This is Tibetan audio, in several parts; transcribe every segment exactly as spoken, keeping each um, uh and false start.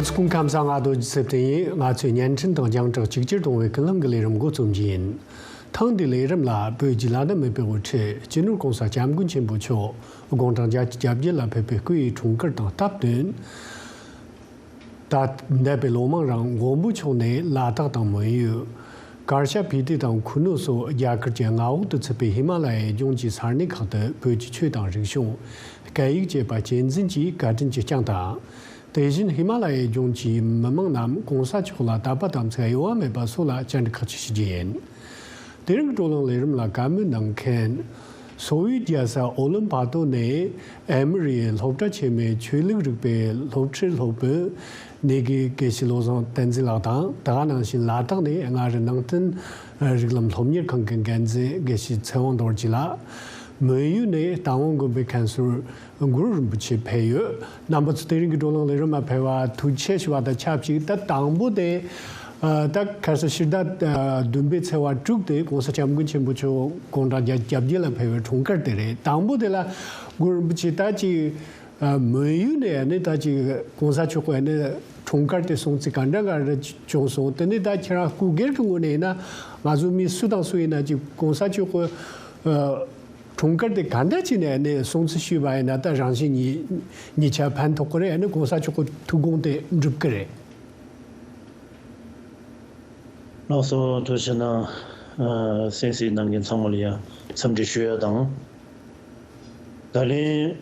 སྐུ་ཁམས་བཟང་། ང་རྡོ་རྗེ་ཚེ་བརྟན་ཡིན། ང་ཚོས་བརྙན་འཕྲིན་དང་རྒྱང་བསྒྲགས་གཅིག་གྱུར་གཏོང་བའི་ཀུན་གླེང་གི་ལས་རིམ་འགོ་རྩོམ་གྱི་ཡིན། ཐེངས་འདིའི་ལས་རིམ་ལ་བོད་ཀྱི་བླ་ན་མེད་པའི་དབུ་ཁྲིད་སྤྱི་ནོར་༸གོང་ས་༸སྐྱབས་མགོན་ཆེན་པོ་མཆོག་དགུང་གྲངས་བརྒྱད་ཅུ་གྱ་བརྒྱད་ལ་ཕེབས་པའི་སྐུ་ཡི་འཁྲུངས་སྐར་དང་སྟབས་བསྟུན། ད་འདས་པའི་ལོ་མང་རིང་མགོན་པོ་མཆོག་ནས་ལ་དྭགས་དང་མོན་ཡུལ། གར་ཞ་ཕི་ཏི་དང་ཁུ་ནུ་སོགས་རྒྱ་གར་གྱི་མངའ་འོག་ཏུ་ཚུད་པའི་ཧི་མ་ལ་ཡའི་ལྗོངས་ཀྱི་ས་གནས་ཁག་ཏུ་བོད་ཀྱི་ཆོས་དང་རིག་གཞུང་། སྐད་ཡིག་བཅས་པ་གཅེས་འཛིན་གྱིས་བཀའ་དྲིན་གྱིས་བསྐྱངས་དང་། དེ་བཞིན་ཧི་མ་ལ་ཡའི་ལྗོངས་ཀྱི་མི་མང་རྣམས་༸གོང་ས་མཆོག་ལ་དད་པ་དམ་ཚིག་གཡོ་བ་མེད་པ་སོགས་ལ་བཅར་འདྲི་ཁག་ཅིག་ཞུ་རྒྱུ་ཡིན། དེ་རིང་གི་བགྲོ་གླེང་ལས་རིམ་ལ་བཀའ་མོལ་གནང་མཁན། སོ་ཝིཊ་རྒྱལ་ས་ཨོ་ལིམ་ཕ་ཏོ་ནས་ཨེ་མི་རི་ཡའི་སློབ་གྲྭ་ཆེན་མོའི་ཆོས་ལུགས་རིག་པའི་སློབ་ཁྲིད་སློབ་དཔོན་ནེ་གི་དགེ་བཤེས་བློ་བཟང་བསྟན་འཛིན་ལགས་དང་། དེ་ག་ནང་བཞིན་ལ་དྭགས་ནས་སྔ་རི་ནང་བསྟན་རིགས་ལམ་སློབ་གཉེར་ཁང་གི་འགན་འཛིན་དགེ་བཤེས་ཚེ་དབང་རྡོ་རྗེ་ལགས། མོན་ཡུལ་ནས་རྟ་དབང་དགོན་པའི་མཁན་ཟུར་གུ་རུ་རིན་པོ་ཆེ་ཕེབས་ཡོད། རྣམ་པ་ཚོ་དེ་རིང་གི་བགྲོ་གླེང་ལས་རིམ་མ་ཕེབས་པ་ཐུགས་རྗེ་ཆེ་ཞུ་བ་དང་ཆབས་ཅིག་ད་དང་པོ་དེ། ཨ། ད་ཁ་སང་ཕྱི་ཟླ་བདུན་པའི་ཚེས་པ་དྲུག་དེ་༸གོང་ས་༸སྐྱབས་མགོན་ཆེན་པོ་མཆོག་དགུང་གྲངས་བརྒྱད་ཅུ་གྱ་བརྒྱད་ལ་ཕེབས་པའི་འཁྲུངས་སྐར་དེ་རེད། དང་པོ་དེ་ལ་གུ་རུ་རིན་པོ་ཆེ་ད་ཅིག་ཨ། མོན་ཡུལ་ནས་ནི་ད་ཅིག་༸གོང་ས་མཆོག་གི་ནི་འཁྲུངས་སྐར་དེ་སྲུང་བརྩི་ག་འདྲ་ག་འདྲ་བྱུང་སོང་། དེ་ནི་ད་ཁྱེད་རང་སྐུ་སྒེར་གྱི་ངོས་ནས་ཡིན་ན་ང་ཚོ་མི་སུ་དང་སུ་ཡིན་ན་ཅིག་༸གོང་ས་མཆོག་གི་ཨ། འཁྲུངས་སྐར་དེ་ག་འདྲ་བྱས་ནས་ནི་སྲུང་བརྩི་ཞུས་པ་ཡིན་ན་ད་རང་བཞིན་གྱིས་གཉིས་ཆ་ཕན་ཐོགས་ཀྱི་རེད། ནི་༸གོང་ས་མཆོག་གི་ཐུགས་དགོངས་དེ་འགྲུབ་ཀྱི་རེད། ལགས་སོ། ཐུགས་རྗེ་གནང་། ཨ། གསན་གཟིགས་གནང་མཁན་ཚང་མ་ལ་ཡང་འཚམས་འདྲི་ཞུ་ཡ་དང་། ད་ལན་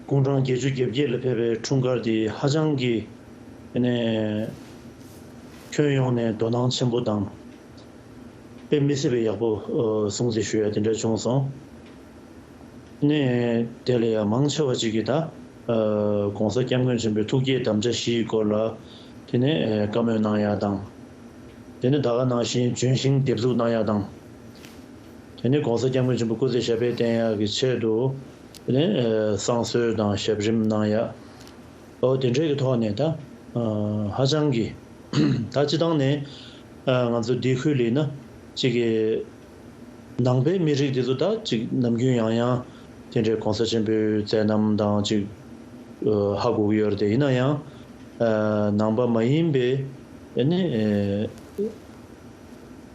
དགུང་གྲངས་བརྒྱད་ཅུ་གྱ་བརྒྱད་ལ་ཕེབས་པའི་འཁྲུངས་སྐར་འདི་ཧ་ཅང་གི་ཨ་ནི་ཁྱོན་ཡོངས་ནས་དོ་སྣང་ཆེན་པོ་དང་དཔེ་མི་སྲིད་པའི་ཡག་པོ་སྲུང་བརྩི་ཞུ་ཡ་དེ་འདྲ་བྱུང་སོང་། ནས་དེ་ལ་ཡང་མང་ཆེ་བ་ཅིག་གིས་ད་༸གོང་ས་༸སྐྱབས་མགོན་ཆེན་པོའི་ཐུགས་བསྐྱེད་དམ་བཅའ་བཞིའི་སྐོར་ལ་དེ་ནས་བཀའ་མོལ་གནང་ཡ་དང་། དེ་ནས་ད་ག་ནང་བཞིན་ལྗོན་ཤིང་འདེབས་འཛུགས་གནང་ཡ་དང་། དེ་ནས་༸གོང་ས་༸སྐྱབས་མགོན་ཆེན་པོ་སྐུ་ཚེ་ཞབས་པད་བརྟན་ཡག་གི་ཆེད་དུ་དེ་ནས་བསང་གསོལ་དང་ཞབས་རིམ་གནང་ཡ། ཨོ་དེ་འདྲའི་གི་ཐོག་ནས་ད་ཧ་ཅང་གི་ད་སྤྱི་བཏང་ནས་ང་ཚོ་འདི་ཁུལ་ལ་ཡིན་ན་ཅིག་གི་ནང་པའི་མི་རིགས་འདི་ཚོ་ད་ཅིག་ནམ་རྒྱུན་ཡང་ཡང་དེ་འདྲའི་༸གོང་ས་ཆེན་པོའི་མཛད་རྣམ་དང་ཅིག་ཧ་གོ་གི་ཡོད་རེད་དེ། ཡིན་ན་ཡང་ནང་པ་མ་ཡིན་པའི་ཨ་ནི་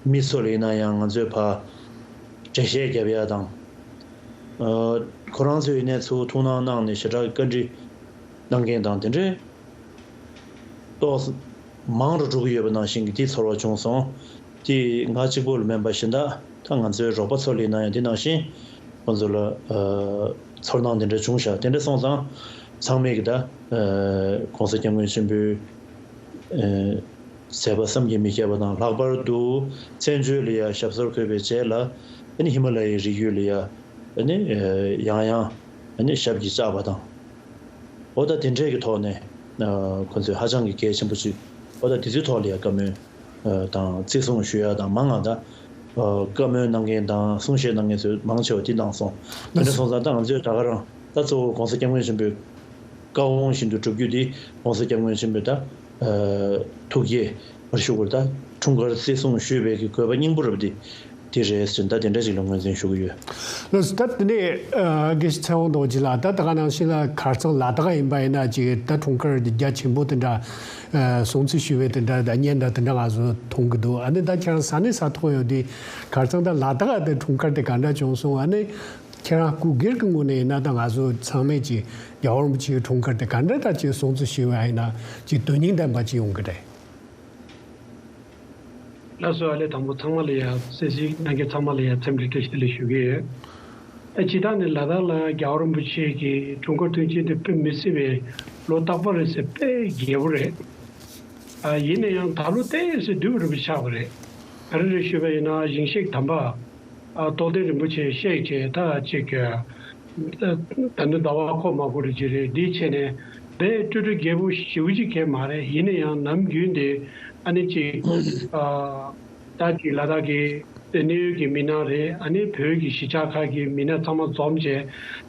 མི་ཚོ་ལ་ཡིན་ན་ཡང་ང་ཚོས་ཕར་འགྲེལ་བཤད་རྒྱབ་ཡ་དང་། ཁོ་རང་ཚོས་ཡིན་ནའི་ཚུར་ཐུགས་སྣང་གནང་ནས་ཞེ་དྲག་བཀའ་འདྲི་གནང་མཁན་དང་དེ་འདྲའི་ཏོག་ཙམ་མང་རུ་འགྲོ་གི་ཡོད་པ་ནང་བཞིན་གྱི་དེ་ཚོར་བ་བྱུང་སོང་། དེ་ང་གཅིག་པུ་ལ་མིན་པ་གཞན་དག་ད་ང་ཚོའི་རོགས་པ་ཚོ་ལ་ཡིན་ན་ཡང་དེ་ནང་བཞིན་ཁོང་ཚོ་ལ་ཚོར་སྣང་དེ་འདྲ་བྱུང་ཤག་དེ་འདྲ་སོང་ཙང་ཚང་མས་ཀྱི་ད་༸གོང་ས་༸སྐྱབས་མགོན་ཆེན་པོའི་མཛད་པ་བསམ་གྱིས་མི་ཁྱབ་པ་དང་། ལྷག་པར་དུ་བཙན་བྱོལ་ལ་ཡ་ཞབས་སོར་འཁོད་པའི་རྗེས་ལ་ཨ་ནི་ཧི་མ་ལ་ཡའི་རི་རྒྱུད་ལ་ཡ་ཨ་ནི་ཡང་ཡང་ཨ་ནི་ཞབས་ཀྱིས་བཅགས་པ་དང་། འོ་ད་དེ་འདྲས་ཀྱི་ཐོག་ནས་ཁོ་ཚོས་ཧ་ཅང་གི་གལ་ཆེན་པོ་ཅིག་འོ་ད་དེ་ཚོའི་ཐོག་ལ་ཡ་བཀའ་མོལ་དང་བརྩི་སྲུང་ཞུ་ཡ་དང་། མང་ང་ད་བཀའ་མོལ་གནང་མཁན་དང་གསུང་བཤད་གནང་མཁན་ཚོས་མང་ཆེ་བ་དེ་གནང་སོང་། དེ་འདྲ་སོང་ཙང་ད་ང་ཚོས་ད་ག་རང་ད་གཙོ་བོ་༸གོང་ས་༸སྐྱབས་མགོན་ཆེན་པོའི་བཀའ་དབང་བཞིན་དུ་བསྒྲུབ་རྒྱུ་དེ་༸གོང་ས་༸སྐྱབས་མགོན་ཆེན་པོའི་ད་ཐུགས་བསྐྱེད་མར་ཞུ་དགོས། ད་འཁྲུངས་སྐར་བརྩི་སྲུང་ཞུས་པའི་གི་དགོས་པ་སྙིང་པོ་རབ་དེ་དེ་རེད་ཟེར་ད་དེ་འདྲ་ཞིག་ལ་ངོས་འཛིན་ཞུ་གི་ཡོད། ལགས་སོ། ད་དེ་ནས་དགེ་བཤེས་ཚེ་དབང་རྡོ་རྗེ་ལགས། ད་ད་ག་ནང་བཞིན་ལ་ཁ་སང་ལ་དྭགས་ཡིན་པ་ཡིན་ན་ཅིག་ད་འཁྲུངས་སྐར་རྒྱ་ཆེན་པོ་དེ་འདྲ་སྲུང་བརྩི་ཞུས་པའི་དེ་འདྲ་ད་བརྙན་འདྲ་དེ་འདྲ་ང་ཚོ་མཐོང་གི་འདུག་ཨ་ནི་ད་ཁྱེད་རང་ས་གནས་ས་ཐོག་ཡོད་དུས་ཁ་སང་ད་ལ་དྭགས་དེ་འཁྲུངས་སྐར་དེ་ག་འདྲ་བྱུང་སོང་། ཨ་ནི་ཁྱེད་རང་སྐུ་སྒེར་གྱི་ངོས་ནས་ཡིན་ན་ད་ང་ཚོ་ཚང་མས་ཅིག་རྒྱལ་བ་རིན་པོ་ཆེའི་འཁྲུངས་སྐར་དེ་ག་འདྲ་ད་ཅིག་སྲུང་བརྩི་ཞུས་པ་ཡིན་ན་ཅིག་དོན་སྙིང་ལྡན་པ་ཅིག་ཡོང་གི་རེད། ལགས་སོ། ཨ་ལས་དང་པོ་ཚང་མ་ལ་ཡང་གསན་གཟིགས་གནང་མཁན་ཚང་མ་ལ་ཡང་འཚམས་འདྲི་བཀྲ་ཤིས་བདེ་ལེགས་ཞུ་གི་ཡོད། ད་སྤྱིར་བཏང་ནས་ལ་དྭགས་ལ་རྒྱལ་བ་རིན་པོ་ཆེ་གི་འཁྲུངས་སྐར་དུས་ཆེན་དེ་དཔེ་མི་སྲིད་པའི་ལོ་རྟག་པར་རེད་ཟེར་དཔེ་རྒྱས་པོ་རེད། ཨ་ཡིན་ན་ཡང་ད་ལོ་ཏོག་ཙམ་བསྡུས་པ་རེད་པ་ཆགས་པ་རེད། ག་རེ་རེད་ཞུས་པ་ཡིན་ན་ཞིང་གཤེགས་དམ་པ་ཨ་རྟོགས་ལྡན་རིན་པོ་ཆེ་གཤེགས་བྱས་ད་ཅིག་ད་ནི་ཟླ་བ་འཁོར་མ་འཁོར་རེ་ཅིག་རེད། འདིའི་ཆེད་ནས་དཔེ་སྤྲོ་སྤྲོ་རྒྱས་པོ་ཞེ་པོ་ཅིག་གང་མ་རེད། ཡིན་ན་ཡང་ནམ་རྒྱུན་དེ་ཨ་ནི་ཅིག་ཨ་ད་ཅིག་ལ་དྭགས་ཀྱི་གནད་ཡོད་ཀྱི་མི་སྣ་རེད། ཨ་ནི་བོད་ཀྱི་གཞིས་ཆགས་ཁག་གི་མི་སྣ་ཚང་མ་འཛོམས་བྱས་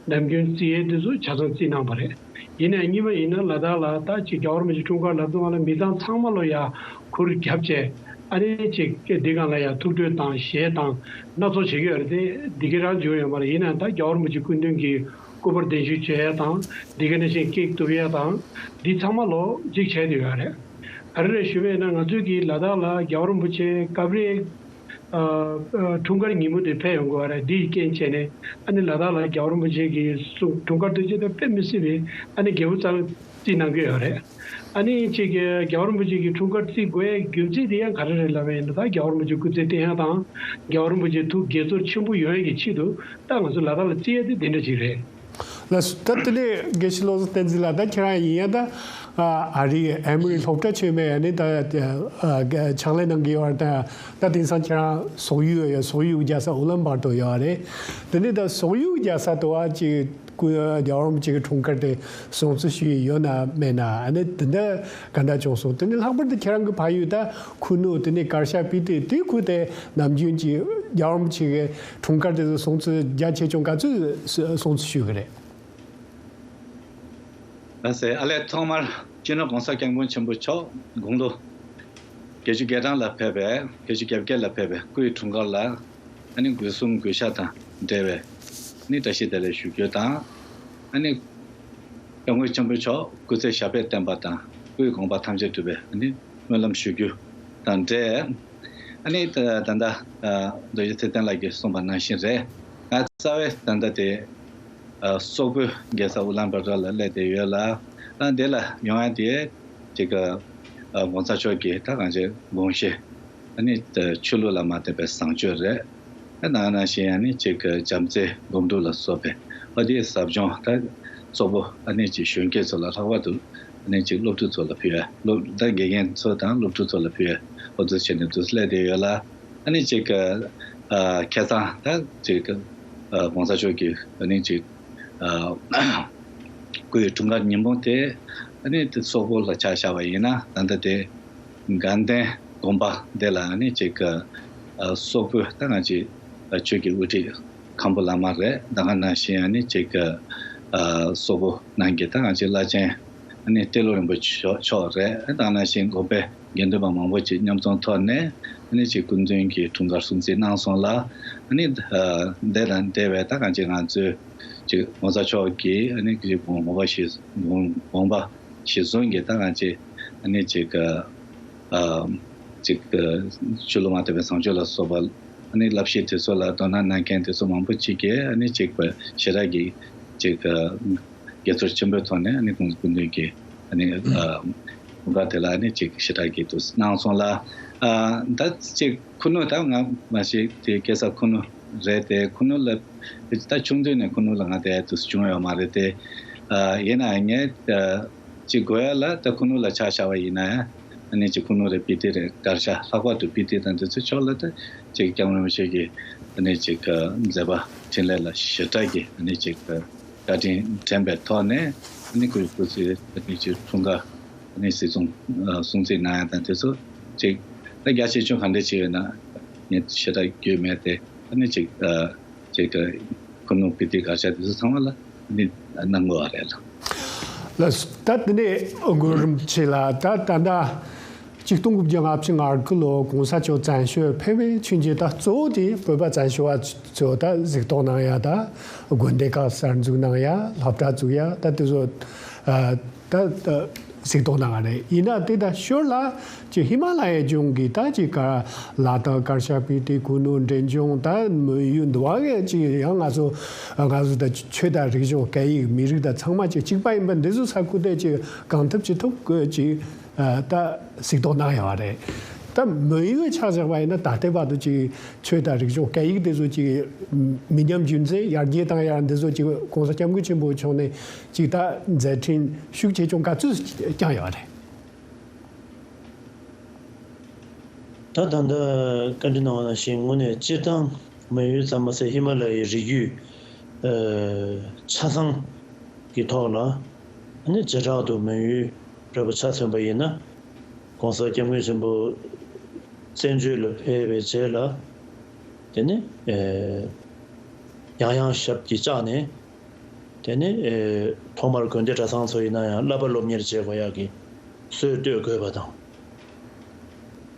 ནམ་རྒྱུན་རྩི་ཡས་འདི་ཚོ་ཆ་ཚང་རྩིས་གནང་པ་རེད། ཡིན་ནའི་གཉིས་པ་ཡིན་ན་ལ་དྭགས་ལ་ད་ཅིག་རྒྱལ་བ་རིན་པོ་ཆེ་འཁྲུངས་སྐར་ལབ་དུས་སྒང་ལ་མི་ཚང་ཚང་མ་ལོ་ཡ་གུར་བརྒྱབ་བྱས་ཨ་ནི་ཅིག་འདི་སྒང་ལ་ཡ་ཐུགས་སྤྲོ་དང་གཞས་དང་སྣ་ཚོགས་བྱེད་ཀྱི་ཡོད་རེད་དེ། འདི་ག་རང་བྱུང་ཡོད་མ་རེད། ཡིན་ནའི་ད་རྒྱལ་བ་རིན་པོ་ཆེ་སྐུ་མདུན་གྱི་ སྐུ་པར་གདན་ཞུ་བྱེད་ཡ་དང་། འདི་ག་ནང་བཞིན་ཀེག་གཏུབ་ཡ་དང་། འདི་ཚང་མ་ལོ་གཅིག་བྱས་ཏེ་ཡོད་རེད། ག་རེ་རེད་ཞུས་པ་ཡིན་ན། ང་ཚོས་ཀྱི་ལ་དྭགས་ལ་རྒྱལ་བ་རིན་པོ་ཆེ་སྐབས་རེ་ཨ་ཨ་འཁྲུངས་སྐར་ཉིན་མོ་དེ་ཕེབས་ཡོང་གི་ཡོད་རེད། འདི་ཡི་རྐྱེན་བྱས་ནས་ཨ་ནི་ལ་དྭགས་ལ་རྒྱལ་བ་རིན་པོ་ཆེ་གི་གསུང་འཁྲུངས་སྐར་དུས་ཆེན་དེ་དཔེ་མི་སྲིད་པའི་ཨ་ནི་རྒྱས་པོ་རྩ་བ་རྩིས་གནང་གི་ཡོད་རེད། ཨ་ནི་ཅིག་གི་རྒྱལ་བ་རིན་པོ་ཆེ་གི་འཁྲུངས་སྐར་བརྩི་དགོས་ཡའི་རྒྱུ་མཚན་དེ་ཡང་ག་རེ་རེད་ལབ་པ་ཡིན་ན། ད་རྒྱལ་བ་རིན་པོ་ཆེ་སྐུ་ཚེ་བརྟན་ཡ་དང་། རྒྱལ་བ་རིན་པོ་ཆེ་ཐུགས་དགྱེས་ཚོར་ཆེན་པོ་ཡོང་ཡ་གི་ཆེད་དུ་ད་ང་ཚོ་ལ་དྭགས་ལ་བརྩི་ཡ་དེ་དེ་འདྲ་ཅིག་རེད། ལགས་སོ། ད་དེ་ནས་དགེ་བཤེས་བློ་བཟང་བསྟན་འཛིན་ལགས། ད་ཁྱེད་རང་ཡིན་ཡང་ད་ཨ་ཨ་རིའི་ཨེ་མོ་རི་སློབ་གྲྭ་ཆེན་མོའི་ཨ་ནི་ད་ཨ་ཕྱག་ལས་གནང་གི་ཡོད་རེད། ད་ད་དེང་སང་ཁྱེད་རང་སོག་ཡུལ་ཡོད། སོག་ཡུལ་རྒྱལ་ས་ཨུ་ལན་བྷ་ཏོར་ཡོད་རེད། དེ་ནས་ད་སོག་ཡུལ་རྒྱལ་ས་དུ་བ་ཅིག་སྐུ་རྒྱལ་བ་རིན་པོ་ཆེ་གི་འཁྲུངས་སྐར་དེ་སྲུང་བརྩི་ཞུས་ཡོད་ན་མེད་ན། ཨ་ནི་དེ་འདྲ་ག་འདྲ་བྱུང་སོང་། དེ་ནས་ལྷག་པར་དུ་ཁྱེད་རང་གི་ཕ་ཡུལ་ད་ཁུ་ནུ། དེ་ནས་གར་ཞ་སྤི་ཏི། དེ་ཁུལ་དེ་ནམ་རྒྱུན་གྱི་རྒྱལ་བ་རིན་པོ་ཆེ་གི་འཁྲུངས་སྐར་དེ་ཚོ་སྲུང་བརྩི་རྒྱ་ཆེ་ཆུང་ག་ཚོད་སྲུང་བརྩི་ཞུ་གི་རེད། ལགས་སེ། ཨ་ལས། ཐོག་མར་སྤྱི་ནོར་༸གོང་ས་༸སྐྱབས་མགོན་ཆེན་པོ་མཆོག་དགུང་ལོ་བརྒྱད་ཅུ་གྱ་གྲངས་ལ་ཕེབས་པའི། བརྒྱད་ཅུ་གྱ་བརྒྱད་ལ་ཕེབས་པའི་སྐུའི་འཁྲུངས་སྐར་ལ་ཨ་ནི་གུས་གསུམ་གུས་ཞབས་དང་འབྲེལ་བའི་ཨ་ནི་བཀྲ་ཤིས་བདེ་ལེགས་ཞུ་རྒྱུ་དང་། ཨ་ནི་༸སྐྱབས་མགོན་ཆེན་པོ་མཆོག་སྐུ་ཚེ་ཞབས་པད་བརྟན་པ་དང་། སྐུའི་དགོངས་པ་ཐམས་ཅད་འགྲུབ་པའི་ཨ་ནི་སྨོན་ལམ་ཞུ་རྒྱུ་དང་འབྲེལ། ཨ་ནི་ད་ད་ལྟ་ཨ་རྡོ་རྗེ་ཚེ་བརྟན་ལགས་ཀྱིས་གསུངས་པ་ནང་བཞིན་རེད། ང་རྩ་བའི་ད་ལྟ་དེ་ཨ་སོག་པོའི་རྒྱལ་ས་ཨུ་ལན་བྷ་ཏོར་ལ་སླེབས་བསྡད་ཡོད་ལ། ཨ་འདི་ལ་ཡོང་ཡ་དེ་ཅིག་ག་ཨ་༸གོང་ས་མཆོག་གི་ད་གང་ཅི་དགོངས་བཞེད། ཨ་ནི་ཆོས་ལུགས་ལ་མ་ལྟོས་པའི་བཟང་སྤྱོད་རེད། ཨ་ནང་ནང་བཞིན་ཨ་ནི་ཅིག་ག་བྱམས་བརྩེ་སྒོམ་སྒྲུབ་ལ་སོགས་པའི་ཨ་དེའི་ཟབ་སྦྱོང་ད་སོག་པོ་ཨ་ནི་ཅིག་གཞོན་སྐྱེས་ཚོ་ལ། ལྷག་པར་དུ་ཨ་ནི་ཅིག་སློབ་ཕྲུག་ཚོ་ལ་ཕུལ་བའི། སློབ་ད་དགེ་རྒན་ཚོ་དང་སློབ་ཕྲུག་ཚོ་ལ་ཕུལ་བའི་འོ་ཚོད་བྱས་ནས་དུ་སླེབས་བསྡད་ཡོད་ལ། ཨ་ནི་ཅིག་ག་ཨ་ཁ་སང་ད་ཅིག་ག་ཨ་༸གོང་ས་མཆོག་གིས་ཨ་ནི་ཅིག་ཨ་སྐུའི་འཁྲུངས་སྐར་ཉིན་མོ་དེ་ཨ་ནི་དེ་སོག་པོ་ལ་ཆ་བཞག་པ་ཡིན་ན། ད་ལྟ་དེ་དགའ་ལྡན་དགོན་པ་དེ་ལ་ཨ་ནི་ཅིག་ག་ཨ་སོག་པོའི་ད་ང་ཅིག་ཨ་ཆོས་ཀྱི་དབུ་ཁྲིད་མཁན་པོ་བླ་མ་རེད། ད་ག་ནང་བཞིན་ཨ་ནི་ཅིག་ག་ཨ་སོག་པོ་ནང་གི་ད་ང་ཅིག་བླ་ཆེན་ཨ་ནི་ཏེ་ལོ་རིན་པོ་ཆེ་མཆོག་རེད། ད་ག་ནང་བཞིན་དགོན་པའི་དགེ་འདུན་པ་མང་པོ་ཅིག་མཉམ་འཛོམས་ཐོག་ནས་ཨ་ནི་ཅིག་སྐུ་མདུན་གྱི་འཁྲུངས་སྐར་སྲུང་བརྩི་གནང་སོང་ལ། ཨ་ནི་ཨ་འདི་དང་འབྲེལ་བའི་ད་གང་ཅིག་ང་ཚོས་ཅིག་༸གོང་ས་མཆོག་གིས་ཨ་ནི་ཅིག་དགོངས་པ་གཞིར་དགོངས་དགོངས་པ་གཞིར་བཟུང་གིས་ད་གང་ཅིག་ཨ་ནི་ཅིག་ཨ་ཅིག་ཆོས་ལུགས་མ་ལྟོས་པའི་བཟང་སྤྱོད་ལ་སོགས་པ་ཨ་ནི་བསླབ་གཞི་དེ་ཚོ་ལ་དོ་སྣང་གནང་མཁན་དེ་ཚོ་མང་པོ་ཅིག་གིས་ཨ་ནི་ཅིག་པ་ཞེ་དྲག་གི་ཅིག་དགྱེས་ཚོར་ཆེན་པོའི་ཐོག་ནས་ཨ་ནི་ཁོང་སྐུ་མདུན་གྱི་ཨ་ནི་ཨ་འཁྲུངས་སྐར་དེ་ལ་ཨ་ནི་ཅིག་ཞེ་དྲག་གི་དུ་གནང་སོང་ལ། ཨ་ད་ཅིག་ཁུ་ནུ་ད་ང་མ་ཤེས་དེ་སྐྱེས་ས་ཁུ་ནུ་རེད་དེ། ཁུ་ནུ་ལ་ད་ཆུང་དུས་ནས་ཁུ་ནུ་ལ་ང་དེ་དུ་བྱུང་ཡོད་མ་རེད་དེ། ཨ་ཡིན་ན་ངས་ཨ་ཅིག་དགོས་ཡ་ལ་ད་ཁུ་ནུ་ལ་ཆ་བཞག་པ་ཡིན་ན་ཡང་། ཨ་ནི་ཅིག་ཁུ་ནུ་རེད། སྤི་ཏི་རེད། གར་ཞ་ལྷག་པར་དུ་སྤི་ཏི་དང་དེ་ཚོའི་ཕྱོགས་ལ་ད་ཅིག་༸སྐྱབས་མགོན་རིན་པོ་ཆེ་གི་ཨ་ནི་ཅིག་མཛད་པ་འཕྲིན་ལས་ལ་ཞེ་དྲག་གི་ཨ་ནི་ཅིག་བཀའ་དྲིན་དྲན་པའི་ཐོག་ནས། ཨ་ནི་ཁོའི་སྐུ་ཚེ་ཨ་ནི་ཅིག་འཁྲུངས་སྐར་ཨ་ནི་སྲིད་སྐྱོང་ཨ་སྲུང་བརྩི་གནང་ཡ་དང་དེ་ཚོ་ཅིག་ད་རྒྱ་ཆེ་ཆུང་ག་འདྲ་ཅིག་ཡོད་ན་ངས་ཞེ་དྲག་རྒྱུས་མེད་དེ། ཨ་ནི་ཅིག་ཨ་ཅིག་ཁུ་ནུ་སྤི་ཏི་གར་ཞ་དེ་ཚོ་ཚང་མ་ལ་ཨ་ནི་གནང་དགོས་པ་རེད་ལ། ལགས་སོ། ད་དེ་ནས་མགོན་རིན་པོ་ཆེ་ལགས། ད་ད་ལྟ་ཆིག་སྟོང་དགུ་བརྒྱ་ལྔ་བཅུ་ང་དགུ་ལོ་༸གོང་ས་མཆོག་བཙན་བྱོལ་ཕེབས་པའི་ཆུ་མཇལ་ད་གཙོ་བོ་དེ་བོད་པ་བཙན་བྱོལ་བ་ཚོ་ད་གཟིགས་རྟོག་གནང་ཡ་ད་དགོན་སྡེ་ཁག་གསར་འཛུགས་གནང་ཡ། སློབ་གྲྭ་བཙུགས་ཡ། ད་དེ་ཚོ་ཨ་ད་ད་གཟིགས་རྟོག་གནང་ཡ་རེད། ཡིན་ན་དེ་ད་ཞོར་ལ་ཅིག་ཧི་མ་ལ་ཡའི་ལྗོངས་ཀྱི་ད་ཅིག་ག་ལ་དྭགས་གར་ཞ་སྤི་ཏི་ཁུ་ནུ་འབྲས་ལྗོངས་ད་མོན་ཡུལ་འདི་བ་གི་ཅིག་ཡང་ང་ཚོ་ང་ཚོ་ད་ཆོས་དང་རིག་གཞུང་སྐད་ཡིག་མི་རིགས་དང་ཚང་མ་ཅིག་གཅིག་པ་ཡིན་པ་འདི་ཚོ་ས་ཁུལ་དེ་ཅིག་གང་ཐུབ་ཅི་ཐུབ་ཀྱིས་ཅིག་ཨ་ད་གཟིགས་རྟོག་གནང་ཡོད་རེད། ད་མོན་ཡུལ་ཆ་བཞག་པ་ཡིན་ན་ད་ལྟའི་བར་དུ་ཅིག་ཆོས་དང་རིག་གཞུང་སྐད་ཡིག་དེ་ཚོ་ཅིག་མི་ཉམས་རྒྱུན་འཛིན་ཡར་རྒྱས་བཏང་ཡ་འདི་ཚོ་ཅིག་༸གོང་ས་༸སྐྱབས་མགོན་ཆེན་པོ་མཆོག་ནས་ཅིག་ད་མཛད་འཕྲིན་ཤུགས་ཆེ་ཆུང་ག་ཚོད་བསྐྱངས་ཡོད་རེད། ད་ད་ལྟ་བཀའ་འདྲི་གནང་བ་ནང་བཞིན་དངོས་གནས་སྤྱིར་བཏང་མོན་ཡུལ་ཙམ་མ་ཟད་ཧི་མ་ལ་ཡའི་རི་རྒྱུད་ཨ་ཆ་ཚང་གི་ཐོག་ལ་ཨ་ནི་བྱེ་བྲག་ཏུ་མོན་ཡུལ་འདྲ་པོ་ཆ་མཚོན་པ་ཡིན་ན། ༸གོང་ས་༸སྐྱབས་མགོན་ཆེན་པོ་བཙན་བྱོལ་ལ་ཕེབས་པའི་རྗེས་ལ། དེ་ནས་ཨེ་ཡང་ཡང་ཞབས་ཀྱིས་བཅགས་ནས། དེ་ནས་ཨེ་ཐོག་མར་དགོན་སྡེ་གྲྭ་ཚང་ཚོ་ཡིན་ན་ཡང་བསླབ་པ་སློབ་གཉེར་བྱེད་དགོས་ཡག་གི་སྲོལ་གཏོད་དགོས་པ་དང་།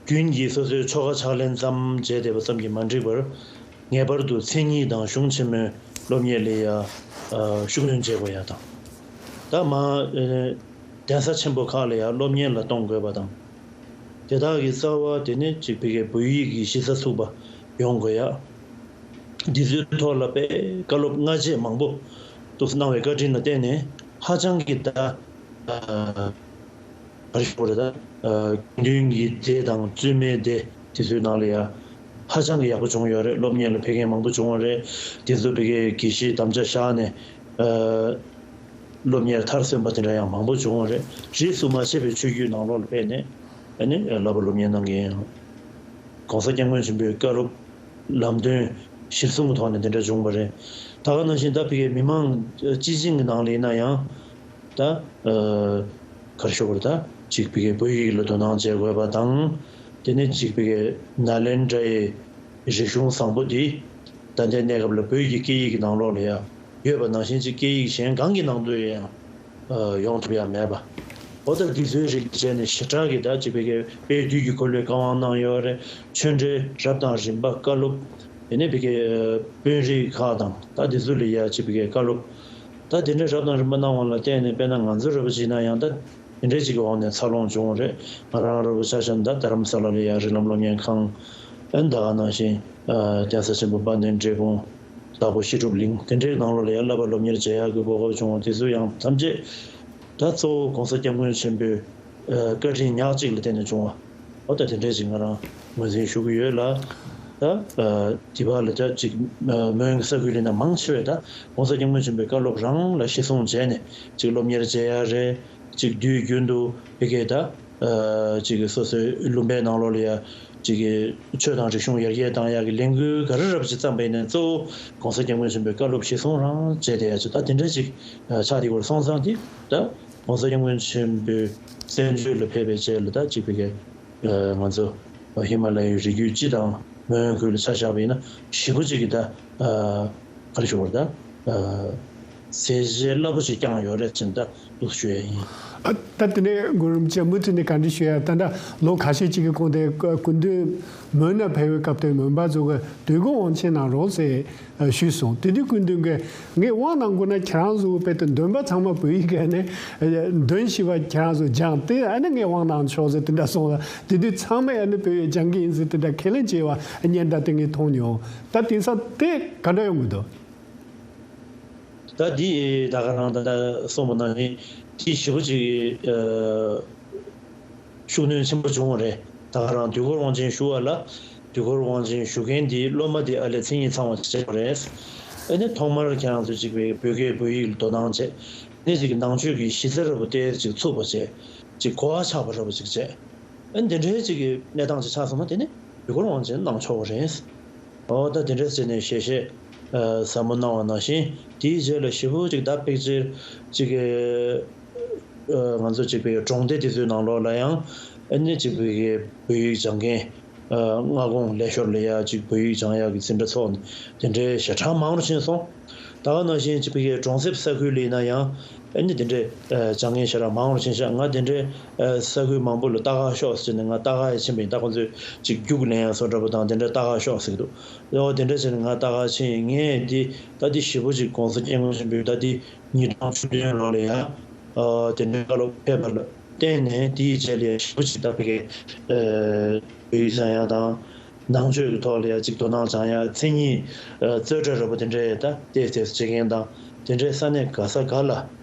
རྒྱུན་གྱི་སོ་སོའི་ཆོ་ག་ཕྱག་ལེན་ཙམ་བྱས་བསྡད་པ་ཙམ་གྱིས་མ་འགྲིག་པར། ངེས་པར་དུ་མཚན་ཉིད་དང་གཞུང་ཆེན་མོའི་ སློབ་གཉེར་ལ་ཡ་ཨ་ཤུགས་སྣོན་བྱེད་དགོས་ཡ་དང་། ད་མ་ཨ་གདན་ས་ཆེན་པོ་ཁག་ལ་ཡ་སློབ་གཉེར་ལ་གཏོང་དགོས་པ་དང་། དེ་དག་གི་རྩ་བ་དེ་ནི་གཅིག་ཕ་གིའི་བོད་ཡིག་གི་གཞི་རྩ་ཚུགས་པ་ཡོང་དགོས་ཡ། འདི་ཚོའི་ཐོག་ལ་དཔེ་བཀའ་སློབ་སྔ་རྗེས་མང་པོ་འདུག་གནང་བའི་བཀའ་དྲིན་ལ་བརྟེན་ནས་ཧ་ཅང་གི་ད་ཨ་ག་རེ་ཞུ་དགོས་རེད། ད་ཨ་དགེ་འདུན་གྱི་སྡེ་དང་བཙུན་མའི་སྡེ་དེ་ཚོའི་ནང་ལ་ཡ་ཧ་ཅང་གི་ཡག་པོ་བྱུང་ཡོད་རེད། སློབ་གཉེར་ལ་ཕེབས་མཁན་མང་པོ་བྱུང་བ་རེད། དེ་ཚོ་ཕ་གིའི་དགེ་བཤེས་དམ་བཅའ་བཞག་ནས་ཨ་སློབ་གཉེར་མཐར་སོན་པ་དེ་འདྲ་ཡང་མང་པོ་བྱུང་བ་རེད། རིས་སུ་མ་ཆད་པའི་ཆོས་བརྒྱུད་ནང་ལོགས་ལ་ཕེབས་ནས་ཨ་ནི་བསླབ་པ་སློབ་གཉེར་གནང་མཁན་ཡང་། ༸གོང་ས་༸སྐྱབས་མགོན་ཆེན་པོའི་བཀའ་སློབ་ལམ་སྟོན་གཞིར་བཟུང་གི་ཐོག་ནས་དེ་འདྲ་བྱུང་བ་རེད། ད་ག་ནང་བཞིན་ད་ཕ་གིའི་མི་མང་སྤྱི་བྱིངས་ཀྱི་ནང་ལ་ཡིན་ན་ཡང་། ད་ཨ་ག་རེ་ཞུ་དགོས་རེད། ད་གཅིག་ཕ་གིའི་བོད་ཡིག་ལ་དོ་སྣང་བྱེད་དགོས་པ་དང་། དེ་ནས་གཅིག་ཕ་གིའི་ནཱ་ལེནྡྲའི་རིག་གཞུང་བཟང་པོ་འདི་ད་ལྟའི་གནས་སྐབས་ལ་བོད་ཀྱི་སྐད་ཡིག་གི་ནང་ལོགས་ལ་ཡང་ཡོད་པ་ནང་བཞིན་གཅིག་སྐད་ཡིག་གཞན་གང་གི་ནང་དུ་ཡང་ཨ་ཡོང་ཐུབ་ཡ་མེད་པ། འོ་ད་འདི་ཚོའི་རིགས་བྱས་ནས་ཞེ་དྲག་གི་ད་གཅིག་ཕ་གིའི་དཔལ་དུས་ཀྱི་འཁོར་ལོའི་བཀའ་དབང་གནང་ཡོད་རེད། ཆོས་འབྲེལ་རབ་དང་རིམ་པ་བཀའ་སློབ། དེ་ནས་ཕ་གིའི་དཔོན་རིགས་ཁག་དང་ད་འདི་ཚོ་ལ་ཡ་གཅིག་ཕ་གིའི་བཀའ་སློབ། ད་དེ་འདྲའི་རབ་དང་རིམ་པ་གནང་བ་ལ་བརྟེན་ནས་དཔེར་ན་ང་ཚོ་ར་བ་བྱས་ན་ཡང་ད་དེ་འདྲའི་གཅིག་གི་འོག་ནས་འཚར་ལོངས་བྱུང་བ་རེད། ང་རང་ར་བ་ཆ་བཞག་ན་ད་རྡ་རམ་ས་ལ་ལ་ཡ་རིགས་ལམ་སློབ་གཉེར་ཁང་། ཨ་ནི་ད་ག་ནང་བཞིན་ཨ་གདན་ས་ཆེན་པོ་དཔལ་ལྡན་འབྲས་སྤུངས། དྭགས་པོ་བཤད་སྒྲུབ་གླིང་དེ་འདྲའི་ནང་ལོགས་ལ་ཡང་བསླབ་པ་སློབ་གཉེར་བྱེད་ཡག་གི་གོ་སྐབས་བྱུང་བ་དེ་ཚོ་ཡང་ཐམས་ཅད་ད་གཙོ་བོ་༸གོང་ས་༸སྐྱབས་མགོན་ཆེན་པོའི་ཨ་བཀའ་དྲིན་ཉག་གཅིག་ལ་བརྟེན་ནས་བྱུང་བ། འོ་ད་དེ་འདྲའི་ཅིག་ང་རང་ངོས་འཛིན་ཞུ་གི་ཡོད་ལ། ད་ཨ་དེ་བར་ལ་ད་ཅིག་ཨ་མོན་གྱི་ས་ཁུལ་ལ་ན་མང་ཆེ་བས་ད་༸གོང་ས་༸སྐྱབས་མགོན་ཆེན་པོའི་བཀའ་སློབ་རང་ལ་གཞི་བཟུང་བྱས་ནས་ཅིག་སློབ་གཉེར་བྱེད་ཡག་རེད། ཅིག་དུས་རྒྱུན་དུ་ཕ་གིའི་ད་ཨ་ཅིག་སོ་སོའི་ལུང་པའི་ནང་ལོགས་ལ་ཡ་ཅིག་གི་ཆོས་དང་རིག་གཞུང་ཡར་རྒྱས་བཏང་ཡག་གི་ལས་འགུལ་ག་རེ་རབ་ཅིག་བརྩམས་པ་ཡིན་ནའི་གཙོ་བོ་༸གོང་ས་༸སྐྱབས་མགོན་ཆེན་པོའི་བཀའ་སློབ་གཞིར་བཟུང་རང་བྱས་བསྡད་ཡག་ཅིག་ད་དེ་འདྲ་ཅིག་ཨ་ཆགས་བསྡད་ཡོད་རེད། སོང་ཙང་དེ་ད་༸གོང་ས་༸སྐྱབས་མགོན་ཆེན་པོའི་བཙན་བྱོལ་ལ་ཕེབས་པའི་རྗེས་ལ་ད་ཅིག་ཕ་གིའི་ཨ་ང་ཚོ་ཧི་མ་ལ་ཡའི་རི་རྒྱུད་སྤྱི་དང་མོན་ཁུལ་ལ་ཆ་བཞག་པ་ཡིན་ན་ཞེ་པོ་ཅིག་གི་ད་ཨ་ག་རེ་ཞུ་དགོས་རེད། ད་ཨ་ཟས་བཅད་རླབས་པོ་ཆེ་བསྐྱངས་ཡོད་རེད་ཅེས་ད་འདུག་ཞུ་ཡ་ཡིན། ཨ་ད་དེ་ནས་གོ་རིམ་ཅན་མུ་མཐུད་ནས་བཀའ་འདྲི་ཞུ་ཡ། ད་ལྟ་ལོ་ཁ་ཤས་ཅིག་གི་གོང་དེ་སྐུ་མདུན་མོན་ལ་ཕེབས་པའི་སྐབས་དེ་མོན་པ་ཚོ་གི་དུས་འཁོར་དབང་ཆེན་གནང་རོགས་ཟེར་ཞུས་སོང་། དེ་དུས་སྐུ་མདུན་གྱིས་ངས་དབང་གནང་དགོས་ན་ཁྱེད་རང་ཚོ་དཔེ་དེ་འདོན་པ་ཚང་མ་བོད་ཡིག་གི་ནས་འདོན་ཤེས་པ་ཁྱེད་རང་ཚོ་སྦྱངས་ཏེ་ཨ་ནི་ངས་དབང་གནང་ཆོག་ཟེར་དེ་འདྲ་གསུངས་ལ། དེ་དུས་ཚང་མས་ཨ་ནི་བོད་ཡིག་སྦྱང་གི་ཡིན་ཟེར་དེ་འདྲ་ཁས་ལེན་བྱས་པ་སྙན་གྲགས་དེ་ངས་མཐོང་མྱོང་། ད་དེང་སང་དེ་ག་འདྲ་ཡོང་གི་འདུག་ད་འདི་ད་ག་རང་ད་ལྟ་གསུངས་པ་ནང་བཞིན་དེ་ཞེ་པོ་ཅིག་ཨ་ཤུགས་སྣོན་ཆེན་པོ་བྱུང་བ་རེད། ད་ག་རང་དུས་འཁོར་དབང་ཆེན་ཞུ་བ་ལ་དུས་འཁོར་དབང་ཆེན་ཞུ་མཁན་དེའི་སློབ་མ་དེ་ཨ་ལས་མཚན་ཉིད་ཚང་བ་བྱས་པ་རེད། ཨ་ནི་ཐོག་མར་ཁྱེད་རང་ཚོ་ཅིག་བོད་སྐད་བོད་ཡིག་ལ་དོ་སྣང་བྱས། ཨ་ནི་ཅིག་ནང་ཆོས་ཀྱི་གཞི་རྩ་འདྲ་པོ་དེ་ཅིག་ཚུགས་པ་བྱས། ཅིག་གོ་བ་ཆགས་པ་འདྲ་པོ་ཅིག་བྱས། ཨ་ནི་འདི་འདྲའི་ཅིག་གི་གནས་སྟངས་ཅིག་ཆགས་སོང་ན་དེ་ནི་དུས་འཁོར་དབང་ཆེན་གནང་ཆོག་པ་རེད། འོ་ད་དེ་འདྲ་བྱས་ནས་ཞལ་བཞེས་ཨ་ཟབ་མོ་གནང་བ་ནང་བཞིན་དེའི་རྗེས་ལ་ཞེ་པོ་ཅིག་ད་ཕལ་ཆེར་ཅིག་གི་ཨ་ང་ཚོ་ཅིག་པའི་གྲོང་སྡེ་དེ་ཚོའི་ནང་ལོགས་ལ་ཡང་ཨ་ནི་ཅིག་པའི་བོད་ཡིག་སྦྱང་མཁན་ཨ་སྔ་དགོང་ལས་ཞོར་ལ་ཡ་ཅིག་བོད་ཡིག་སྦྱང་ཡག་གི་འཛིན་གྲྭ་ཚོགས་ནས་དེ་འདྲའི་ཞེ་དྲག་མང་རུ་ཕྱིན་སོང་། ད་ག་ནང་བཞིན་ཅིག་ཕ་གིའི་གྲོང་གསེབ་ས་ཁུལ་ལ་ཡིན་ན་ཡང་ཨ་ནི་དེ་འདྲའི་ཨ་སྦྱང་མཁན་ཞེ་དྲག་མང་རུ་ཕྱིན་ཤག་ང་དེ་འདྲའི་ཨ་ས་ཁུལ་མང་པོ་ལ་ལྟ་ག་ཤོག་ཟེར་ནས་ང་ལྟ་ག་ཡང་ཕྱིན་པ་ཡིན། ད་ཁོང་ཚོས་ཅིག་རྒྱུགས་ལེན་ཡ་བཟོ་འདྲ་པོ་དང་དེ་འདྲ་ལྟ་ག་ཤོག་ཟེར་གི་འདུག་ཨོ་དེ་འདྲ་བྱས་ནས་ང་ལྟ་ག་ཕྱིན་ཡིན། ངས་འདི་ད་འདི་ཞེ་པོ་ཅིག་༸གོང་ས་༸སྐྱབས་མགོན་ཆེན་པོས་ད་འདི་ཉིས་སྟོང་བཅུ་བདུན་ལོ་ལ་ཡ་ཨ་དེ་འདྲའི་བཀའ་སློབ་ཕེབས་པ་ལ་བརྟེན་ནས་དེའི་རྗེས་ལ་ཡ་ཞེ་པོ་ཅིག་ད་ཕ་གིའི་ཨ་བོད་ཡིག་སྦྱང་ཡ་དང་། ནང་ཆོས་ཀྱི་ཐོག་ལ་ཡང་ཅིག་དོ་སྣང་བྱང་ཡ། མཚན་ཉིད་ཨ་རྩོད་གྲྭ་འདྲ་པོ་དེ་འདྲའི་ད་ཏོག་ཙམ་བྱེད་མཁན་དང་དེ་འདྲའི་ས་གནས་ག་ས་ག་ལ་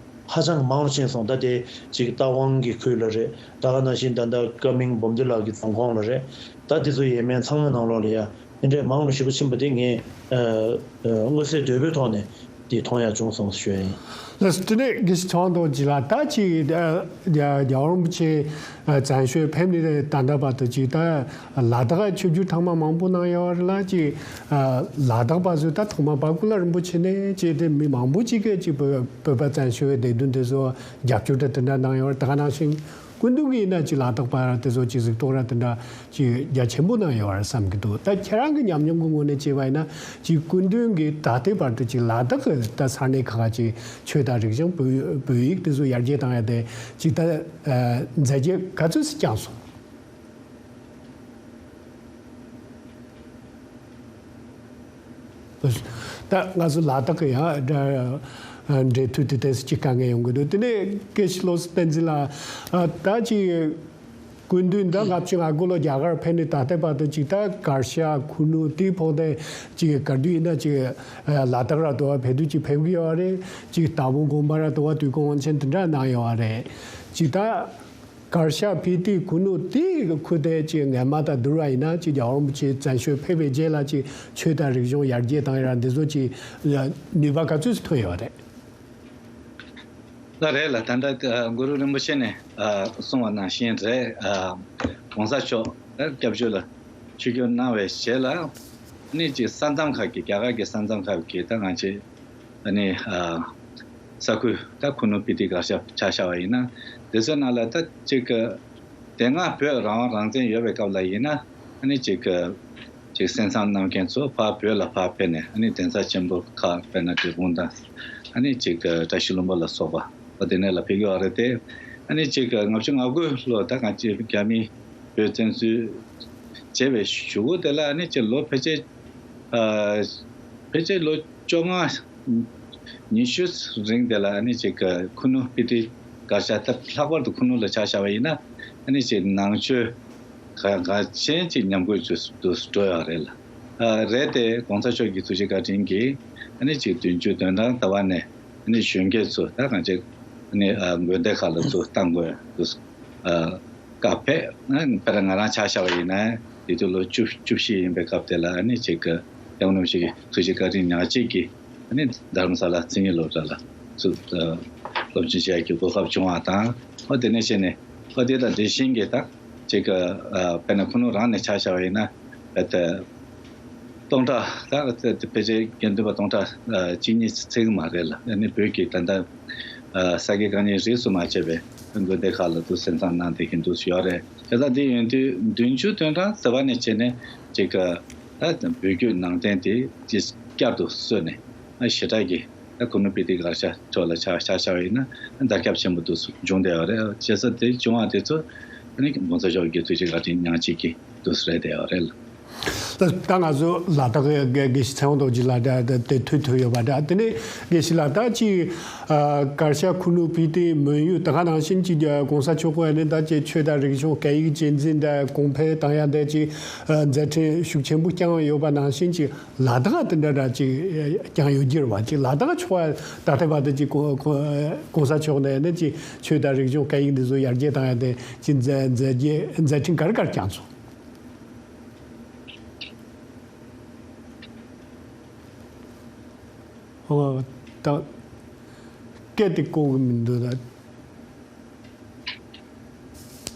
ཧ་ཅང་མང་རུ་ཕྱིན་སོང་། ད་དེ་ཅིག་རྟ་དབང་གི་ཁུལ་ལ་རེད། ད་ག་ནང་བཞིན་ད་ལྟ་བཀའ་མིང་འབུམ་སྡེ་ལགས་ཀྱི་རྫོང་ཁོངས་ལ་རེད། ད་དེ་ཚོ་ཡས་མས་ཚང་མའི་ནང་ལོགས་ལ་ཡ་དེ་འདྲའི་མང་རུ་ཞེ་པོ་ཕྱིན་པ་དེ་ངས་ཨ་ཨ་མངོན་གསལ་དོད་པོའི་ཐོག་ནས་དེ་མཐོང་ཡ་བྱུང་སོང་ཞུ་ཡ་ཡིན། ལགས་སོ། དེ་ནས་དགེ་བཤེས་ཚེ་དབང་རྡོ་རྗེ་ལགས། ད་ཅིག་ཨ་རྒྱལ་བ་རིན་པོ་ཆེ་ཨ་བཙན་བྱོལ་ཕེབས་ནས་ད་ལྟ་བར་དུ་ཅིག་ད་ལ་དྭགས་ཆིབས་བསྒྱུར་ཐེངས་མ་མང་པོ་གནང་ཡོད་རེད་ལ། ཅིག་ཨ་ལ་དྭགས་པ་ཚོས་ད་ཐོག་མ་བ་ཀུ་ལ་རིན་པོ་ཆེ་ནས་ཅིག་དེ་མི་མང་པོ་ཅིག་གིས་ཅིག་བོད་བོད་པ་བཙན་བྱོལ་བའི་བདེ་དོན་དེ་ཚོ་རྒྱབ་སྐྱོར་དང་དེ་འདྲ་གནང་ཡོད་རེད། ད་ག་ནང་བཞིན་སྐུ་མདུན་གྱིས་ཡིན་ན་ཅིག་ལ་དྭགས་པ་དེ་ཚོ་ཅིག་གཟིགས་རྟོག་ར་དེ་འདྲ་ཅིག་རྒྱ་ཆེན་པོ་གནང་ཡོད་རེད་བསམ་གྱི་འདུག་ད་ཁྱེད་རང་གི་ཉམས་མྱོང་གི་ངོས་ནས་བྱས་པ་ཡིན་ན་ཅིག་སྐུ་མདུན་གྱིས་ད་ལྟའི་བར་དུ་ཅིག་ལ་དྭགས་ཀྱི་ད་ས་གནས་ཁག་ཅིག་ཆོས་དང་རིག་གཞུང་བོད་བོད་ཡིག་དེ་ཚོ་ཡར་རྒྱས་བཏང་ཡ་དེ་ཅིག་ད་ཨ་མཛད་རྗེས་ག་ཚོད་ཅིག་བསྐྱངས་སོང་། ད་ང་ཚོ་ལ་དྭགས་ཀྱི་ཡང་འབྲེལ་མཐུད་དེ་ཏོག་ཙམ་ཅིག་དཀའ་ངལ་ཡོང་གི་འདུག་དེ་ནས་དགེ་བཤེས་བློ་བཟང་བསྟན་འཛིན་ལགས། ད་ཅིག་སྐུ་མདུན་ད་ལྔ་བཅུ་ང་དགུ་ལོ་རྒྱ་གར་ཕེབས་ནས་ད་ལྟའི་བར་དུ་ཅིག་ད་གར་ཞ་ཁུ་ནུ་དེའི་ཕོག་ནས་ཅིག་ག་དུས་ཡིན་ན་ཅིག་ལ་དྭགས་ར་དུ་བ་ཕེབས་དུས་ཅིག་ཕེབས་ཀྱི་ཡོད་རེད། ཅིག་དྭགས་པོ་དགོན་པ་ར་དུ་བ་དུས་འཁོར་དབང་ཆེན་དེ་འདྲ་གནང་ཡོད་རེད། ཅིག་ད་གར་ཞ་ཕི་ཏི་ཁུ་ནུ་དེའི་ཁུ་དེ་ཅིག་ངན་མ་དང་བསྡུར་བ་ཡིན་ན་ཅིག་རྒྱལ་བ་རིན་པོ་ཆེ་བཙན་བྱོལ་ཕེབས་པའི་རྗེས་ལ་ཅིག་ཆོས་དང་རིག་གཞུང་ཡར་རྒྱས་བཏང་ཡ་འདི་ཚོ་ཅིག་ནུས་པ་ག་ཚོད་ཐོན་ཡོད་རེད། ལགས་རེད་ལགས། ད་ལྟ་གུ་རུ་རིན་པོ་ཆེ་ནས་གསུངས་པ་ནང་བཞིན་རེད། གོང་ས་མཆོག་སྐྱབས་བཅོལ་ལ་ཆིབས་བསྒྱུར་གནང་བའི་རྗེས་ལ་ནི་ཅིག་ས་མཚམས་ཁག་གི་རྒྱ་གར་གྱི་ས་མཚམས་ཁག་གི་ད་ང་ཚོའི་ཨ་ནི་ས་ཁུལ་ད་ཁུ་ནུ་སྤི་ཏི་གར་ཞ་ཆ་བཞག་པ་ཡིན་ན་དེ་ཚོའི་ནང་ལ་ད་ཅིག་དེ་སྔ་བོད་རང་དབང་རང་བཙན་ཡོད་པའི་སྐབས་ལ་ཡིན་ན་ཨ་ནི་ཅིག་ཅིག་གསན་བསམ་གནང་མཁན་ཚོ་ཕར་བོད་ལ་ཕར་ཕེབས་ནས་ཨ་ནི་གདན་ས་ཆེན་པོ་ཁག་དཔེར་ན་འབྲས་སྤུངས་དང་ཨ་ནི་ཅིག་བཀྲ་ཤིས་ལྷུན་པོ་ལ་སོགས་པ་འོ་དེ་ནས་ལ་ཕེབས་ཀྱི་ཡོད་རེད་དེ། ཨ་ནི་ཅིག་ལྔ་བཅུ་ང་དགུ་ལོ་ད་གང་ཅི་རྒྱ་མིས་བོད་བཙན་འཛུལ་བྱས་པའི་གཞུག་གུ་དེ་ལ་ཨ་ནི་ཅིག་ལོ་ཕལ་ཆེར་ཨ་ཕལ་ཆེར་ལོ་བཅོ་ལྔ་ཉི་ཤུ་རིང་དེ་ལ་ཨ་ནི་ཅིག་ཁུ་ནུ་སྤི་ཏི་གར་ཞ་ད་ལྷག་པར་དུ་ཁུ་ནུ་ལ་ཆ་བཞག་པ་ཡིན་ན་ཨ་ནི་ཅིག་ནང་ཆོས་ག་ག་ཅན་ཅིག་ཉམས་རྒུད་ཅིག་ཏུ་འགྲོ་ཡོད་རེད་ལ། ཨ་རེད་དེ་གོང་ས་མཆོག་གི་ཐུགས་རྗེ་བཀའ་དྲིན་གྱིས་ཨ་ནི་ཅིག་བདུན་ཅུ་དོན་གྲངས་ཟླ་བ་ནས་ཨ་ནི་གཞོན་སྐྱེས་ཚོ་ད་གང་ཅི་ཨ་ནི་ཨ་དགོན་སྡེ་ཁག་ལ་ཚུར་བཏང་དགོས་འདུག་ཨ་བཀའ་ཕེབས། ཨ་དཔེར་ན་ང་རང་ཆ་བཞག་པ་ཡིན་ན་དེ་དུས་ལོ་བཅུ་བཅུ་བཞི་ཡིན་པའི་སྐབས་དེ་ལ་ཨ་ནི་ཅིག་སྐྱབས་མགོན་རིན་པོ་ཆེ་གི་ཐུགས་རྗེ་བཀའ་དྲིན་ཉག་གཅིག་གིས་ཨ་ནི་རྡ་རམ་ས་ལ་མཚན་ཉིད་སློབ་གྲྭ་ལ་ཚུར་ཨ་སློབ་སྦྱོང་བྱེད་ཡག་གི་གོ་སྐབས་བྱུང་བ་དང་། ཨོ་དེ་ནས་བྱས་ནས་ཨོ་དེ་དང་དེ་བཞིན་གྱི་ད་ཅིག་ཨ་དཔེར་ན་ཁུ་ནུ་རང་ནས་ཆ་བཞག་པ་ཡིན་ན་ཨ་ད་སྟོང་ཕྲག་ད་ཕལ་ཆེར་དགེ་འདུན་པ་སྟོང་ཕྲག་གཅིག་གཉིས་ཚིག་མ་རེད་ལ། ཨ་ནི་བོད་ཀྱི་ད་ལྟ་ས་དགེ་བཀའ་རྙིང་རིས་སུ་མ་ཆད་པའི་དགོན་སྡེ་ཁག་ལ་དུ་གསན་བསམ་གནང་བསྡད་མཁན་དུ་ཡོད་རེད། དེ་ལྟ་དེ་ཡིན་དུས་བདུན་ཅུ་དོན་གྲངས་ཟེར་བ་ནས་བྱས་ནས་ཅིག་ད་བོད་བརྒྱུད་ནང་བསྟན་དེ་ཅིག་བསྐྱར་དུ་གསོས་ནས་ཞེ་དྲག་གི་ད་ཁུ་ནུ་སྤི་ཏི་གར་ཞ་ཕྱོགས་ལ་ཆ་ཆ་བཞག་པ་ཡིན་ན་དར་ཁྱབ་ཆེན་པོ་དུ་བྱུང་བསྡད་ཡོད་རེད། བྱས་ཙང་དེ་བྱུང་བ་དེ་ཚོ་ཨ་ནི་༸གོང་ས་མཆོག་གི་ཐུགས་རྗེ་བཀའ་དྲིན་ཉག་གཅིག་གིས་དུ་རེད་བསྡད་ཡོད་རེད། ད་ད་ང་ཚོ་ལ་དྭགས་དགེ་དགེ་བཤེས་ཚེ་དབང་རྡོ་རྗེ་ལགས་དང་དེ་ཐུག་ཐུག་ཡོད་པ་འདྲ། དེ་ནས་དགེ་བཤེས་ལགས་ད་ཅིག་གར་ཞ་ཁུ་ནུ་སྤི་ཏི་མོན་ཡུལ་ད་ག་ནང་བཞིན་ཅིག་༸གོང་ས་མཆོག་གིས་ནི་ད་ཅིག་ཆོས་དང་རིག་གཞུང་སྐད་ཡིག་གཅེས་འཛིན་དང་གོང་འཕེལ་བཏང་ཡ་དེ་ཅིག་མཛད་འཕྲིན་ཤུགས་ཆེན་པོ་བསྐྱངས་ཡོད་པ་ནང་བཞིན་ཅིག་ལ་དྭགས་དེ་འདྲ་འདྲ་ཅིག་ཀྱང་ཡོད་རྒྱུ་རེད་བ། ཅིག་ལ་དྭགས་ཕྱོགས་ད་ལྟའི་བར་དུ་ཅིག་གོང་གོང་གོང་ས་མཆོག་ནས་ནི་ཅིག་ཆོས་དང་རིག་གཞུང་སྐད་ཡིག་འདི་ཚོ་ཡར་རྒྱས་བཏང་ཡ་དེ་ཅིག་མཛད་མཛད་རྗེས་མཛད་འཕྲིན་ག་རེ་ག་རེ་བསྐྱངས་སོང་། ཨོ་ད་སྐད་དེ་གོ་གི་མི་འདུག་ད།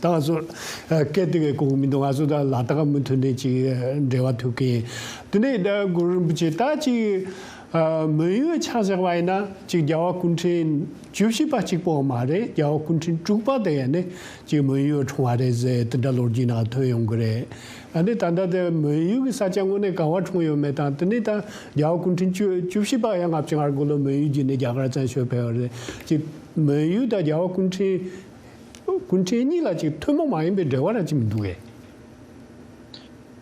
ད་ང་ཚོ་ཨ་སྐད་དེ་གོ་གི་མི་འདུག་ང་ཚོ་ད་ལ་དྭགས་མུ་མཐུད་ནས་ཅིག་འབྲེལ་བ་ཐུབ་ཀྱི་ཡིན། དེ་ནས་ད་གུ་རུ་རིན་པོ་ཆེ་ད་ཅིག་ཨ་མོན་ཡུལ་ཆ་བཞག་པ་ཡིན་ན་ཅིག་རྒྱལ་བ་སྐུ་ཕྲེང་བཅུ་བཞི་པ་གཅིག་པོ་མ་རེད། རྒྱལ་བ་སྐུ་ཕྲེང་དྲུག་པ་དེ་ཡང་ནི་ཅིག་མོན་ཡུལ་འཁྲུངས་པ་རེད་ཟེར་དེ་འདྲ་ལོ་རྒྱུས་ནང་ཐོན་ཡོང་གི་རེད། ཨ་ནི་ད་ལྟ་དེ་མོན་ཡུལ་གྱི་ས་ཆ་དངོས་གནས་ག་བ་འཁྲུངས་ཡོད་མེད་དང་དེ་ནས་ད་རྒྱལ་བ་སྐུ་ཕྲེང་བཅུ་བཅུ་བཞི་པ་ཡང་ལྔ་བཅུ་ང་དགུ་ལོ་མོན་ཡུལ་བརྒྱུད་ནས་རྒྱ་གར་བཙན་བྱོལ་ཕེབས་པ་རེད། ཅིག་མོན་ཡུལ་དང་རྒྱལ་བ་སྐུ་ཕྲེང་སྐུ་ཕྲེང་གཉིས་ལ་ཅིག་ཐུན་མོང་མ་ཡིན་པའི་འབྲེལ་བ་ར་ཅིག་མི་འདུག་གས།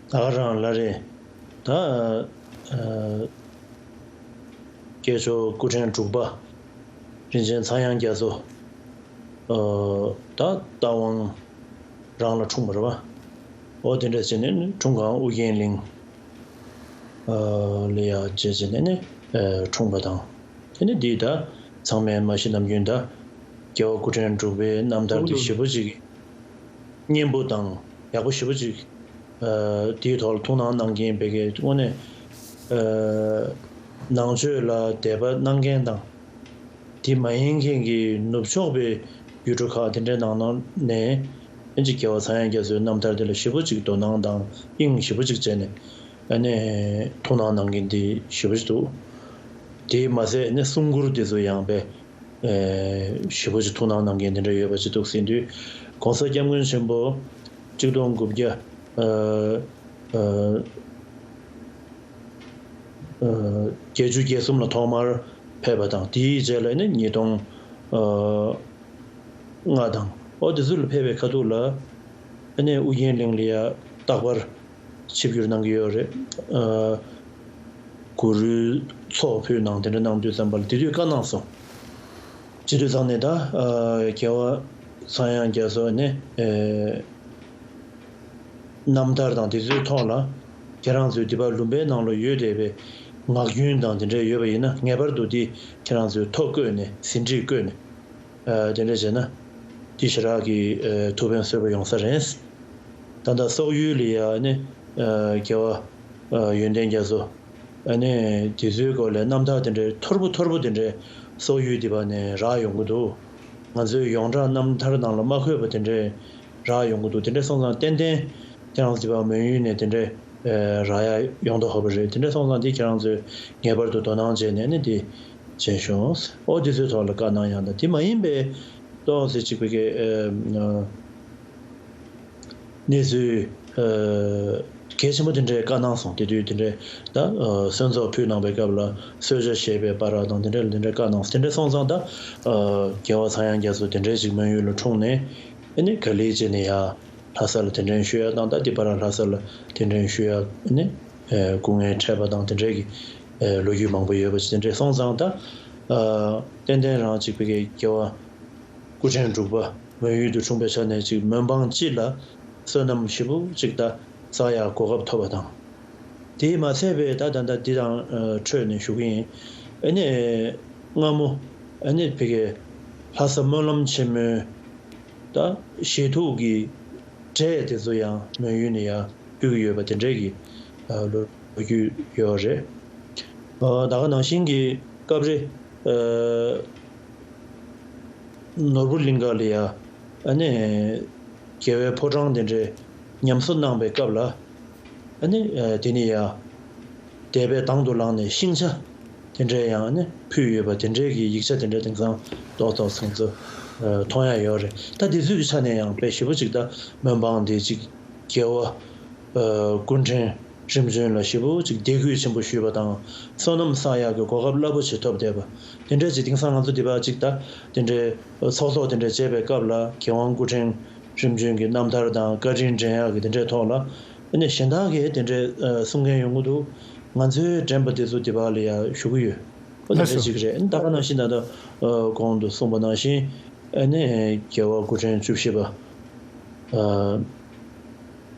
ད་ག་རང་ལ་རེད། ད་ཨ་སྐྱེས་མཆོག་སྐུ་ཕྲེང་དྲུག་པ་རིན་ཆེན་ཚངས་དབྱངས་རྒྱ་མཚོ། ཨ་ད་རྟ་དབང་རང་ལ་འཁྲུངས་པ་རེད་བ། ཨོ་དེ་འདྲ་བྱས་ནས་ནི་འཁྲུངས་སྒང་ཨུ་རྒྱན་གླིང་ཨ་ལ་ཡ་བྱས་བྱས་ནས་ནི་ཨ་འཁྲུངས་པ་དང་། དེ་ནི་འདི་ད་ཚང་མས་མ་གཞི་ནམ་རྒྱུན་ད་རྒྱལ་བ་སྐུ་ཕྲེང་དྲུག་པའི་རྣམ་ཐར་འདི་ཞེ་པོ་ཅིག་སྙན་པོ་དང་ཡག་པོ་ཞེ་པོ་ཅིག་ཨ་དེའི་ཐོག་ལ་ཐུགས་སྣང་གནང་མཁན་བོད་ཀྱི་དངོས་གནས་ཨ་ནང་ཆོས་ལ་དད་པ་གནང་མཁན་དང་། དེ་མ་ཡིན་མཁན་གྱི་ནུབ་ཕྱོགས་པའི་ཡུལ་གྲུ་ཁག་དེ་འདྲའི་ནང་ནང་ནས་ཨ་ཅིག་རྒྱལ་བ་ཚངས་དབྱངས་རྒྱ་མཚོའི་རྣམ་ཐར་དེ་ལ་ཞེ་པོ་ཅིག་དོ་སྣང་དང་དབྱིངས་ཞེ་པོ་ཅིག་བྱས་ནས་ཨ་ནི་ཐུགས་སྣང་གནང་མཁན་དེ་ཞེ་པོ་ཅིག་འདུག་དེས་མ་ཟད་ཨ་ནི་གསུང་མགུར་དེ་ཚོ་ཡང་དཔེ་ཨེ་ཞེ་པོ་ཅིག་ཐུགས་སྣང་གནང་མཁན་དེ་འདྲ་ཡོད་པ་ཅིག་འདུག་ཟེར་དུས། ༸གོང་ས་༸སྐྱབས་མགོན་ཆེན་པོ་གཅིག་སྟོང་དགུ་བརྒྱ་ཨ་ཨ་ཨ་བརྒྱད་ཅུ་གྱ་གསུམ་ལ་ཐོག་མར་ཕེབས་པ་དང་། དེའི་རྗེས་ལ་ནི་ཉིས་སྟོང་ཨ་ལྔ་དང་ཨོ་དེ་ཚོ་ལ་ཕེབས་པའི་ཁ་ཐུག་ལ་ཨ་ནི་ཨུ་རྒྱན་གླིང་ལ་ཡ་རྟག་པར་ཆིབས་བསྒྱུར་གནང་གི་ཡོད་རེད། ཨ་ གུ་རུའི་ཚོགས་ཕུལ་གནང་དེ་འདྲ་གནང་དུས་ཙམ་པ་ལ་དེ་དུས་བཀའ་གནང་སོང་། བྱེད་དུས་ཙང་ནས་ད་ཨ་རྒྱལ་བ་ཚངས་དབྱངས་རྒྱ་མཚོ་ནས་ཨེ་རྣམ་ཐར་དང་དེ་ཚོའི་ཐོག་ལ་ཁྱེད་རང་ཚོའི་འདི་པ་ལུང་པའི་ནང་ལ་ཡོད་བསྡད་པའི་ངག་རྒྱུན་དང་དེ་འདྲ་ཡོད་པ་ཡིན་ན་ངེས་པར་དུ་དེ་ཁྱེད་རང་ཚོའི་ཐོ་བཀོད་ནས་ཟིན་བྲིས་བཀོད་ནས། ཨ་དེ་འདྲ་བྱས་ན་དེ་ཞེ་དྲག་གི་ཨ་ཐུགས་ཕན་གསོས་པ་ཡོང་ས་རེད། ད་ལྟ་སོག་ཡུལ་ལ་ཡ་ཨ་ནི་ཨ་རྒྱལ་བ་ཨ་ཡོན་ཏན་རྒྱ་མཚོ་ཨ་ནི་དེ་ཚོའི་སྐོར་ལ་རྣམ་ཐར་དེ་འདྲའི་མཐོར་པོ་མཐོར་པོ་དེ་འདྲའི་སོག་ཡུལ་འདི་པ་ནས་རག་ཡོང་གི་འདུག་ང་ཚོའི་ཡོངས་གྲགས་རྣམ་ཐར་ནང་ལ་མ་འཁོད་པ་དེ་འདྲའི་རག་ཡོང་གི་འདུག་དེ་འདྲ་སོང་ཙང་ཏན་ཏན་ཁྱེད་རང་ཚོ་འདི་པ་མོན་ཡུལ་ནས་དེ་འདྲའི་ཨ་རག་ཡ་ཡོང་མདོག་ཁ་པོ་རེད། དེ་འདྲ་སོང་ཙང་དེ་ཁྱེད་རང་ཚོས་ངེས་པར་དུ་དོ་སྣང་བྱས་ནས་ནི་དེ་བྱས་ཤོག་ཨོ་དེ་ཚོའི་ཐོག་ལ་བཀའ་གནང་ཡང་དང་དེ་མ་ཡིན་པའི་ཏོག་ཙམ་ཅིག་པའི་གི་ཨ་གནས་ཚུལ་ཨ་གལ་ཆེན་པོ་དེ་འདྲའི་བཀའ་གནང་སོང་། དེ་དུས་དེ་འདྲའི་ད་ཨ་གསོལ་ཚོགས་ཕུལ་གནང་པའི་སྐབས་ལ་གསོལ་ཇ་བཞེས་པའི་བར་དང་དེ་འདྲ་ལ་དེ་འདྲའི་བཀའ་གནང་སོང་། དེ་འདྲ་སོང་ཙང་ད་ཨ་རྒྱལ་བ་ཚངས་དབྱངས་རྒྱ་མཚོ་དེ་འདྲའི་ཅིག་མོན་ཡུལ་ལ་འཁྲུངས་ནས་ཨ་ནི་ག་ལེར་བྱས་ནས་ཡ་ལྷ་ས་ལ་གདན་འདྲེན་ཞུ་ཡ་དང་ད་འདི་པ་རང་ལྷ་ས་ལ་གདན་འདྲེན་ཞུ་ཡ་ཨ་ནི་ཨ་སྐུ་ངལ་འཕྲད་པ་དང་དེ་འདྲའི་གི་ཨ་ལོ་རྒྱུས་མང་པོ་ཡོད་པ་ཅིག་དེ་འདྲའི་སོང་ཙང་ད་ཨ་ཏན་ཏན་རང་ཅིག་པའི་གི་རྒྱལ་བ་སྐུ་ཕྲེང་དྲུག་པ་མོན་ཡུལ་དུ་འཁྲུངས་པའི་ཆ་ནས་ཅིག་མོན་འབངས་སྤྱི་ལ་བསོད་ནམས་ཞེ་པོ་ཅིག་ད་བསགས་ཡག་གོ་སྐབས་ཐོབ་པ་དང་། དེས་མ་ཚད་པའི་ད་ད་ལྟ་འདི་དང་ཨ་འཕྲོས་ནས་ཞུ་གི་ཡིན། ཨ་ནི་སྔ་མོ་ཨ་ནི་ཕ་གི་ལྷ་ས་སྨོན་ལམ་ཆེན་མོའི་ད་ཞལ་ཐུག་གི་གྲས་དེ་ཚོ་ཡང་མོན་ཡུལ་ནས་ཡར་ཕུལ་གྱི་ཡོད་པ་དེ་འདྲའི་གི་ཨ་ལོ་རྒྱུས་ཡོད་རེད། ཨ་ད་ག་ནང་བཞིན་གྱི་སྐབས་རེ་ཨ་ནོར་བུ་གླིང་ག་ལ་ཡ་ཨ་ནི་རྒྱལ་བའི་ཕོ་བྲང་དེ་འདྲའི་ཉམས་གསོ་གནང་པའི་སྐབས་ལ་ཨ་ནི་ཨ་དེ་ནས་ཡ་འདས་པའི་དང་དུ་བླངས་ནས་ཤིང་ཆ་དེ་འདྲའི་ཡང་ཨ་ནི་ཕུལ་ཡོད་པ་དེ་འདྲའི་གི་ཡིག་ཆ་དེ་འདྲ་དེང་སང་ཏོག་ཏོག་ཚང་ཚོ་ཨ་མཐོང་ཡ་ཡོད་རེད། ད་དེ་ཚོའི་གི་ཆ་ནས་ཡང་དཔེ་ཞེ་པོ་ཅིག་ད་མོན་འབངས་དེ་ཅིག་རྒྱལ་བ་ཨ་སྐུ་ཕྲེང་རིམ་བྱོན་ལ་ཞེ་པོ་ཅིག་དད་གུས་ཆེན་པོ་ཞུས་པ་དང་བསོད་ནམས་བསགས་ཡག་གི་གོ་སྐབས་རླབས་པོ་ཆེ་ཐོབ་བསྡད་པ་དེ་འདྲ་ཅིག་དེང་སང་ང་ཚོ་འདི་པ་ཅིག་ད་དེ་འདྲའི་ཚོགས་གསོག་དེ་འདྲ་བྱེད་པའི་སྐབས་ལ་རྒྱལ་དབང་སྐུ་ཕྲེང་རིམ་བྱོན་གྱི་རྣམ་ཐར་དང་བཀའ་དྲིན་དྲན་ཡག་གི་དེ་འདྲའི་ཐོག་ལ་ཨ་ནི་གཞན་དག་གིས་དེ་འདྲའི་ཨ་གསུང་མཁན་ཡོང་གི་འདུག་ང་ཚོའི་དྲན་པ་དེ་ཚོ་འདི་པ་ལ་ཡ་ཞུ་གི་ཡོད། ཨོ་དེ་ལགས་འདྲ་སོ། ཅིག་རེད། ད་ག་ནང་བཞིན་ད་ལྟ་ཨ་གོང་དུ་གསུངས་པ་ནང་བཞིན་ཨ་ནི་རྒྱལ་བ་སྐུ་ཕྲེང་བཅུ་བཞི་པ་ཨ་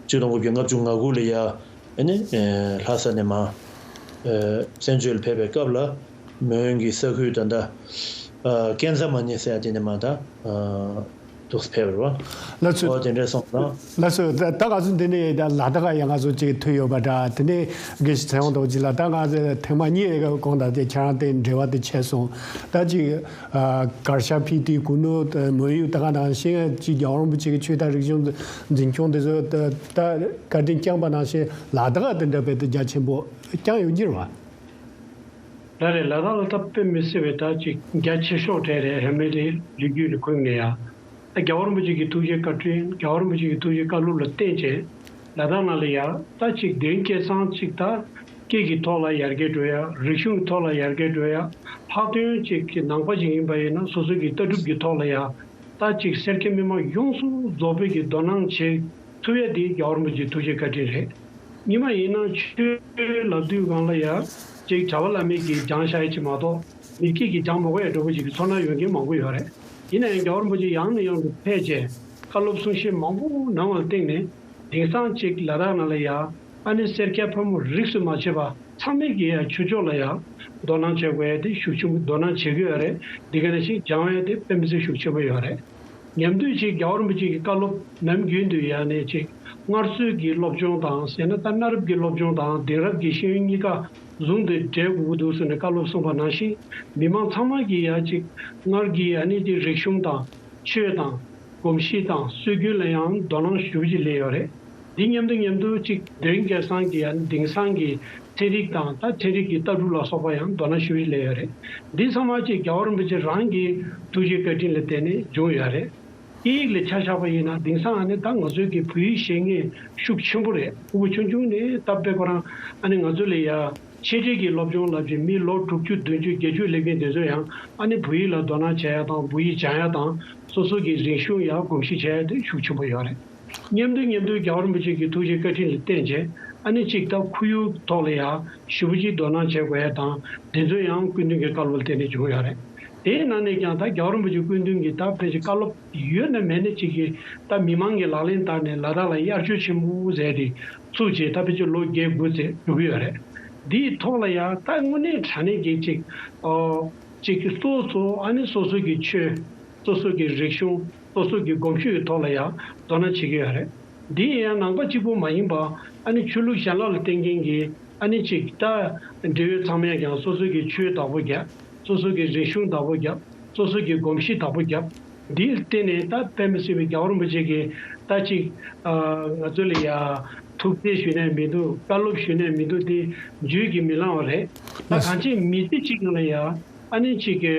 ཆིག་སྟོང་དགུ་བརྒྱ་ལྔ་བཅུ་ང་དགུ་ལ་ཡ་ཨ་ནི་ཨ་ལྷ་ས་ནས་མར་ཨ་བཙན་བྱོལ་ཕེབས་པའི་སྐབས་ལ་མོན་གྱི་ས་ཁུལ་ད་ལྟ་ཨ་ཀན་ཛ་མ་ནི་ཟེར་ཡ་དེ་ནས་མར་ད་ཨ་འདུག་སེ་ཕེབས་པ་རེད་བ། ལགས་སོ། ཨོ་དེ་འདྲས་སོང་ཙང་། ལགས་སོ། ད་ད་ག་ཚོད་འདི་ནས་ད་ལ་དྭགས་ཡང་ང་ཚོ་གཅིག་ཐུག་ཡོད་པ་འདྲ། དེ་ནས་དགེ་བཤེས་ཚེ་དབང་རྡོ་རྗེ་ལགས། ད་ང་ཚོ་ཐེངས་མ་གཉིས་གོང་དང་དེ་ཁྱེད་རང་དེ་འབྲེལ་བ་དེ་བྱས་སོང་། ད་ཅིག་ཨ་གར་ཞ་ཕི་ཏི་གུ་ནུ་མོན་ཡུལ་ད་ག་ནང་བཞིན་ཅིག་རྒྱལ་བ་རིན་པོ་ཆེ་གི་ཆོས་དང་རིག་གཞུང་འཛིན་སྐྱོང་དེ་ཚོ་ད་ད་བཀའ་དྲིན་བསྐྱངས་པ་ནང་བཞིན་ལ་དྭགས་དེ་འདྲ་བས་དེ་རྒྱ་ཆེན་པོ་བསྐྱངས་ཡོད་ཀྱི་རེད་བ། ལ་རེད། ལ་དྭགས་ལ་ད་དཔེ་མི་སྲིད་པའི་ད་ཅིག་རྒྱ་ཆེ་ཤོས་གྲས་རེད། ཧེ་མའི་དེ་ལོ་རྒྱུས་ནས་ཁུངས་ནས་ཡ། ད་རྒྱལ་བ་རིན་པོ་ཆེ་གི་ཐུགས་རྗེ་བཀའ་དྲིན། རྒྱལ་བ་རིན་པོ་ཆེ་གི་ཐུགས་རྗེ་བཀའ་སློབ་ལ་བརྟེན་བྱས་ལ་དྭགས་ནང་ལ་ཡ་ད་ཅིག་དེ་རིང་ཁ་སང་ཅིག་ད་སྐད་ཀྱི་ཐོག་ལ་ཡར་རྒྱས་འགྲོ་ཡ། རིག་གཞུང་གི་ཐོག་ལ་ཡར་རྒྱས་འགྲོ་ཡ། ལྷག་དོན་ཅིག་གི་ནང་པ་ཅིག་ཡིན་པ་ཡིན་ན་སོ་སོ་གི་ལྟ་གྲུབ་ཀྱི་ཐོག་ལ་ཡ། ད་ཅིག་སེར་སྐྱ་མི་མང་ཡོངས་སུ་རྫོགས་པའི་གི་དོ་སྣང་བྱེད་ཐུབ་ཡ་དེ་རྒྱལ་བ་རིན་པོ་ཆེའི་ཐུགས་རྗེ་བཀའ་དྲིན་རེད། ཉི་མ་ཡིན་ན་ཆོས་ལབ་དུས་སྒང་ལ་ཡ་ཅིག་གྲྭ་པ་བླ་མའི་གི་སྦྱང་བྱ་ཡ་ཅིག་མ་གཏོགས་མི་སྐྱིད་ཀྱི་སྦྱང་མ་དགོས་ཡ་འདྲ་པོ་ཅིག་གི་ཚོར་སྣང་ཡོད་མཁན་མང་པོ་ཡོད་རེད། ཡིན་ན་ཡང་རྒྱལ་བ་རིན་པོ་ཆེ་ཡང་ནས་ཡང་དུ་ཕེབས་བྱས་བཀའ་སློབ་གསུང་བཤད་མང་པོ་གནང་བ་ལ་བརྟེན་ནས་དེང་སང་ཅིག་ལ་དྭགས་ནང་ལ་ཡ་ཨ་ནི་སེར་སྐྱ་ཕོ་མོ་རིས་སུ་མ་ཆད་པ་ཚང་མས་ཀྱིས་ཡ་ཆོས་ཕྱོགས་ལ་ཡ་དོ་སྣང་བྱེད་དགོས་ཡ་དེ་ཤུགས་ཆེན་པོ་དོ་སྣང་བྱེད་ཀྱི་ཡོད་རེད། འདི་ག་ནང་བཞིན་སྦྱང་ཡ་དེ་དཔེ་མི་སྲིད་ཤུགས་ཆེན་པོ་ཡོད་རེད། ཉམས་དུས་ཅིག་རྒྱལ་བ་རིན་པོ་ཆེ་གི་བཀའ་སློབ་ནམ་རྒྱུན་དུ་ཡ་ནས་ཅིག་སྔར་སྲོལ་གྱི་སློབ་སྦྱོང་དང་ཟེར་ན་ད་གནའ་རབས་ཀྱི་སློབ་སྦྱོང་དང་དེང་རབས་ཀྱི་ཤེས་ཡོན་གཉིས་ཀ་ཟུང་དུ་འབྲེལ་དགོས་ཀྱི་འདུག་ཟེར་ནས་བཀའ་སློབ་གསུངས་པ་ནང་བཞིན་མི་མང་ཚང་མ་གིས་ཡ་ཅིག་སྔར་གྱི་ཨ་ནི་དེ་རིག་གཞུང་དང་ཆོས་དང་གོམས་གཤིས་དང་སྲོལ་རྒྱུན་ལ་ཡང་དོ་སྣང་ཞེ་པོ་ཅིག་སླེབས་ཡོད་རེད། འདི་མཉམ་དུ་མཉམ་དུ་ཅིག་དེ་རིང་ཁ་སང་གི་ཨ་ནི་དེང་སང་གི་ཚན་རིག་དང་ད་ཚན་རིག་གི་ལྟ་གྲུབ་ལ་སོགས་པ་ཡང་དོ་སྣང་ཞེ་པོ་ཅིག་སླེབས་ཡོད་རེད། འདི་ཚང་མ་ཅིག་རྒྱལ་བ་རིན་པོ་ཆེ་རང་གི་ཐུགས་རྗེ་བཀའ་དྲིན་ལ་བརྟེན་ནས་བྱུང་ཡོད་རེད། སྐད་ཡིག་ལ་ཆ་བཞག་པ་ཡིན་ན་དེང་སང་ཨ་ནི་ད་ང་ཚོའི་གི་བོད་ཡིག་ཤེས་མཁན་ཤུགས་ཆེན་པོ་རེད། ཕྲུ་གུ་ཆུང་ཆུང་ནས་ད་དཔེ་ཁོ་རང་ཨ་ནི་ང་ཚོ་ལ་ཡ་ཆེ་གྲས་ཀྱི་སློབ་སྦྱོང་བསླབ་བྱས་མི་ལོ་དྲུག་ཅུ་བདུན་ཅུ་བརྒྱད་ཅུ་སླེབས་མཁན་དེ་ཚོ་ཡང་ཨ་ནི་བོད་ཡིག་ལ་དོ་སྣང་བྱེད་ཡ་དང་བོད་ཡིག་སྦྱང་ཡ་དང་སོ་སོ་གི་རིག་གཞུང་ཡ་གོམས་གཤིས་བྱེད་ཡ་དེ་ཤུགས་ཆེན་པོ་ཡོད་རེད། མཉམ་དུ་མཉམ་དུ་རྒྱལ་བ་རིན་པོ་ཆེ་གི་ཐུགས་རྗེ་བཀའ་དྲིན་ལ་བརྟེན་བྱས། ཨ་ནི་གཅིག་ད་ཁོར་ཡུག་ཐོག་ལ་ཡང་ཞེ་པོ་ཅིག་དོ་སྣང་བྱེད་དགོས་ཡ་དང་། དེ་ཚོ་ཡང་སྐུ་མདུན་གྱི་བཀའ་སློབ་ལ་བརྟེན་ནས་བྱུང་ཡོད་རེད། དེའི་ནང་ནས་ཀྱང་ད་རྒྱལ་བ་རིན་པོ་ཆེ་སྐུ་མདུན་གྱི་ད་ཕལ་ཆེར་བཀའ་སློབ་ཡོད་ན་མེད་ན་གཅིག་གིས་ད་མི་མང་གིས་ལག་ལེན་བསྟར་ནས་ལ་དྭགས་ལ་དབྱར་ཆོས་ཆེན་པོ་ཟེར་དེ་ཚུགས་བྱས། ད་ཕལ་ཆེར་ལོ་བརྒྱད་དགུ་ཙམ་འགྲོ་གི་ཡོད་རེད། འདིའི་ཐོག་ལ་ཡང་ད་དངོས་གནས་དྲང་གནས་ཀྱི་གཅིག་ཨོ་གཅིག་གི་སོ་སོ་ཨ་ནི་སོ་སོ་གི་ཆོས། སོ་སོ་གི་རིག་གཞུང་། སོ་སོ་གི་གོམས་གཤིས་ཀྱི་ཐོག་ལ་ཡང་དོ་སྣང་བྱེད་ཀྱི་ཡོད་རེད། འདི་ཡང་ནང་པ་གཅིག་པུ་མ་ཡིན་པ། ཨ་ནི་ཆོས་ལུགས་གཞན་ལ་ལ་བརྟེན་མཁན་གྱི་ཨ་ནི་གཅིག་ད་འབྲེལ་ཡོད་ཚང་མས་ཀྱང་སོ་སོ་གི་ཆོས་བདག་པོ་རྒྱབ། སོ་སོ་གི་རིག་གཞུང་བདག་པོ་རྒྱབ། སོ་སོ་གི་གོམས་གཤིས་བདག་པོ་རྒྱབ། འདིའི་སྟེང་ནས་ད་དཔེ་མི་སྲིད་པའི་རྒྱལ་བ་རིན་པོ་ཆེ་གིས་ད་ཅིག་ཨ་ང་ཚོ་ལ་ཡ་ཐུགས་རྗེ་ཞུས་ནས་མི་འདུག་བཀའ་སློབ་ཞུས་ནས་མི་འདུག་དེ་བརྗོད་ཀྱིས་མི་ལང་བ་རེད། ད་གང་ཅི་མི་ཚེ་གཅིག་ནང་ལ་ཡ་ཨ་ནི་གཅིག་གི་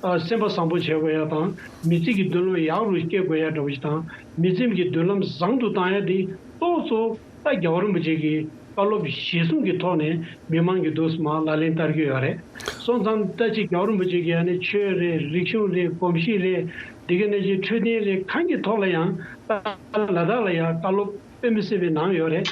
ཨ་སེམས་པ་བཟང་པོ་བྱེད་དགོས་ཡ་དང་། མི་ཚེ་གི་མདུན་ལམ་ཡག་རུ་སྐྱེལ་དགོས་ཡ་འདྲ་བོ་ཞིག་དང་། མི་སེམས་ཀྱི་མདུན་ལམ་བཟང་དུ་བཏང་ཡ་དེ་ཏོག་ཙམ་ད་རྒྱལ་བ་རིན་པོ་ཆེ་གི་བཀའ་སློབ་གཞིར་བཟུང་གི་ཐོག་ནས་མི་མང་གི་འདུག་སེ་མར་ལག་ལེན་བསྟར་གྱི་ཡོད་རེད། སོང་ཙང་ད་ཅིག་རྒྱལ་བ་རིན་པོ་ཆེ་གིས་ཨ་ནི་ཆོས་རེད། རིག་གཞུང་རེད། གོམས་གཤིས་རེད། འདི་ག་ནང་བཞིན་འཕྲོད་བསྟེན་རེད། གང་གི་ཐོག་ལ་ཡང་ད་ལ་དྭགས་ལ་ཡང་བཀའ་སློབ་དཔེ་མི་སྲིད་པའི་གནང་ཡོད་རེད།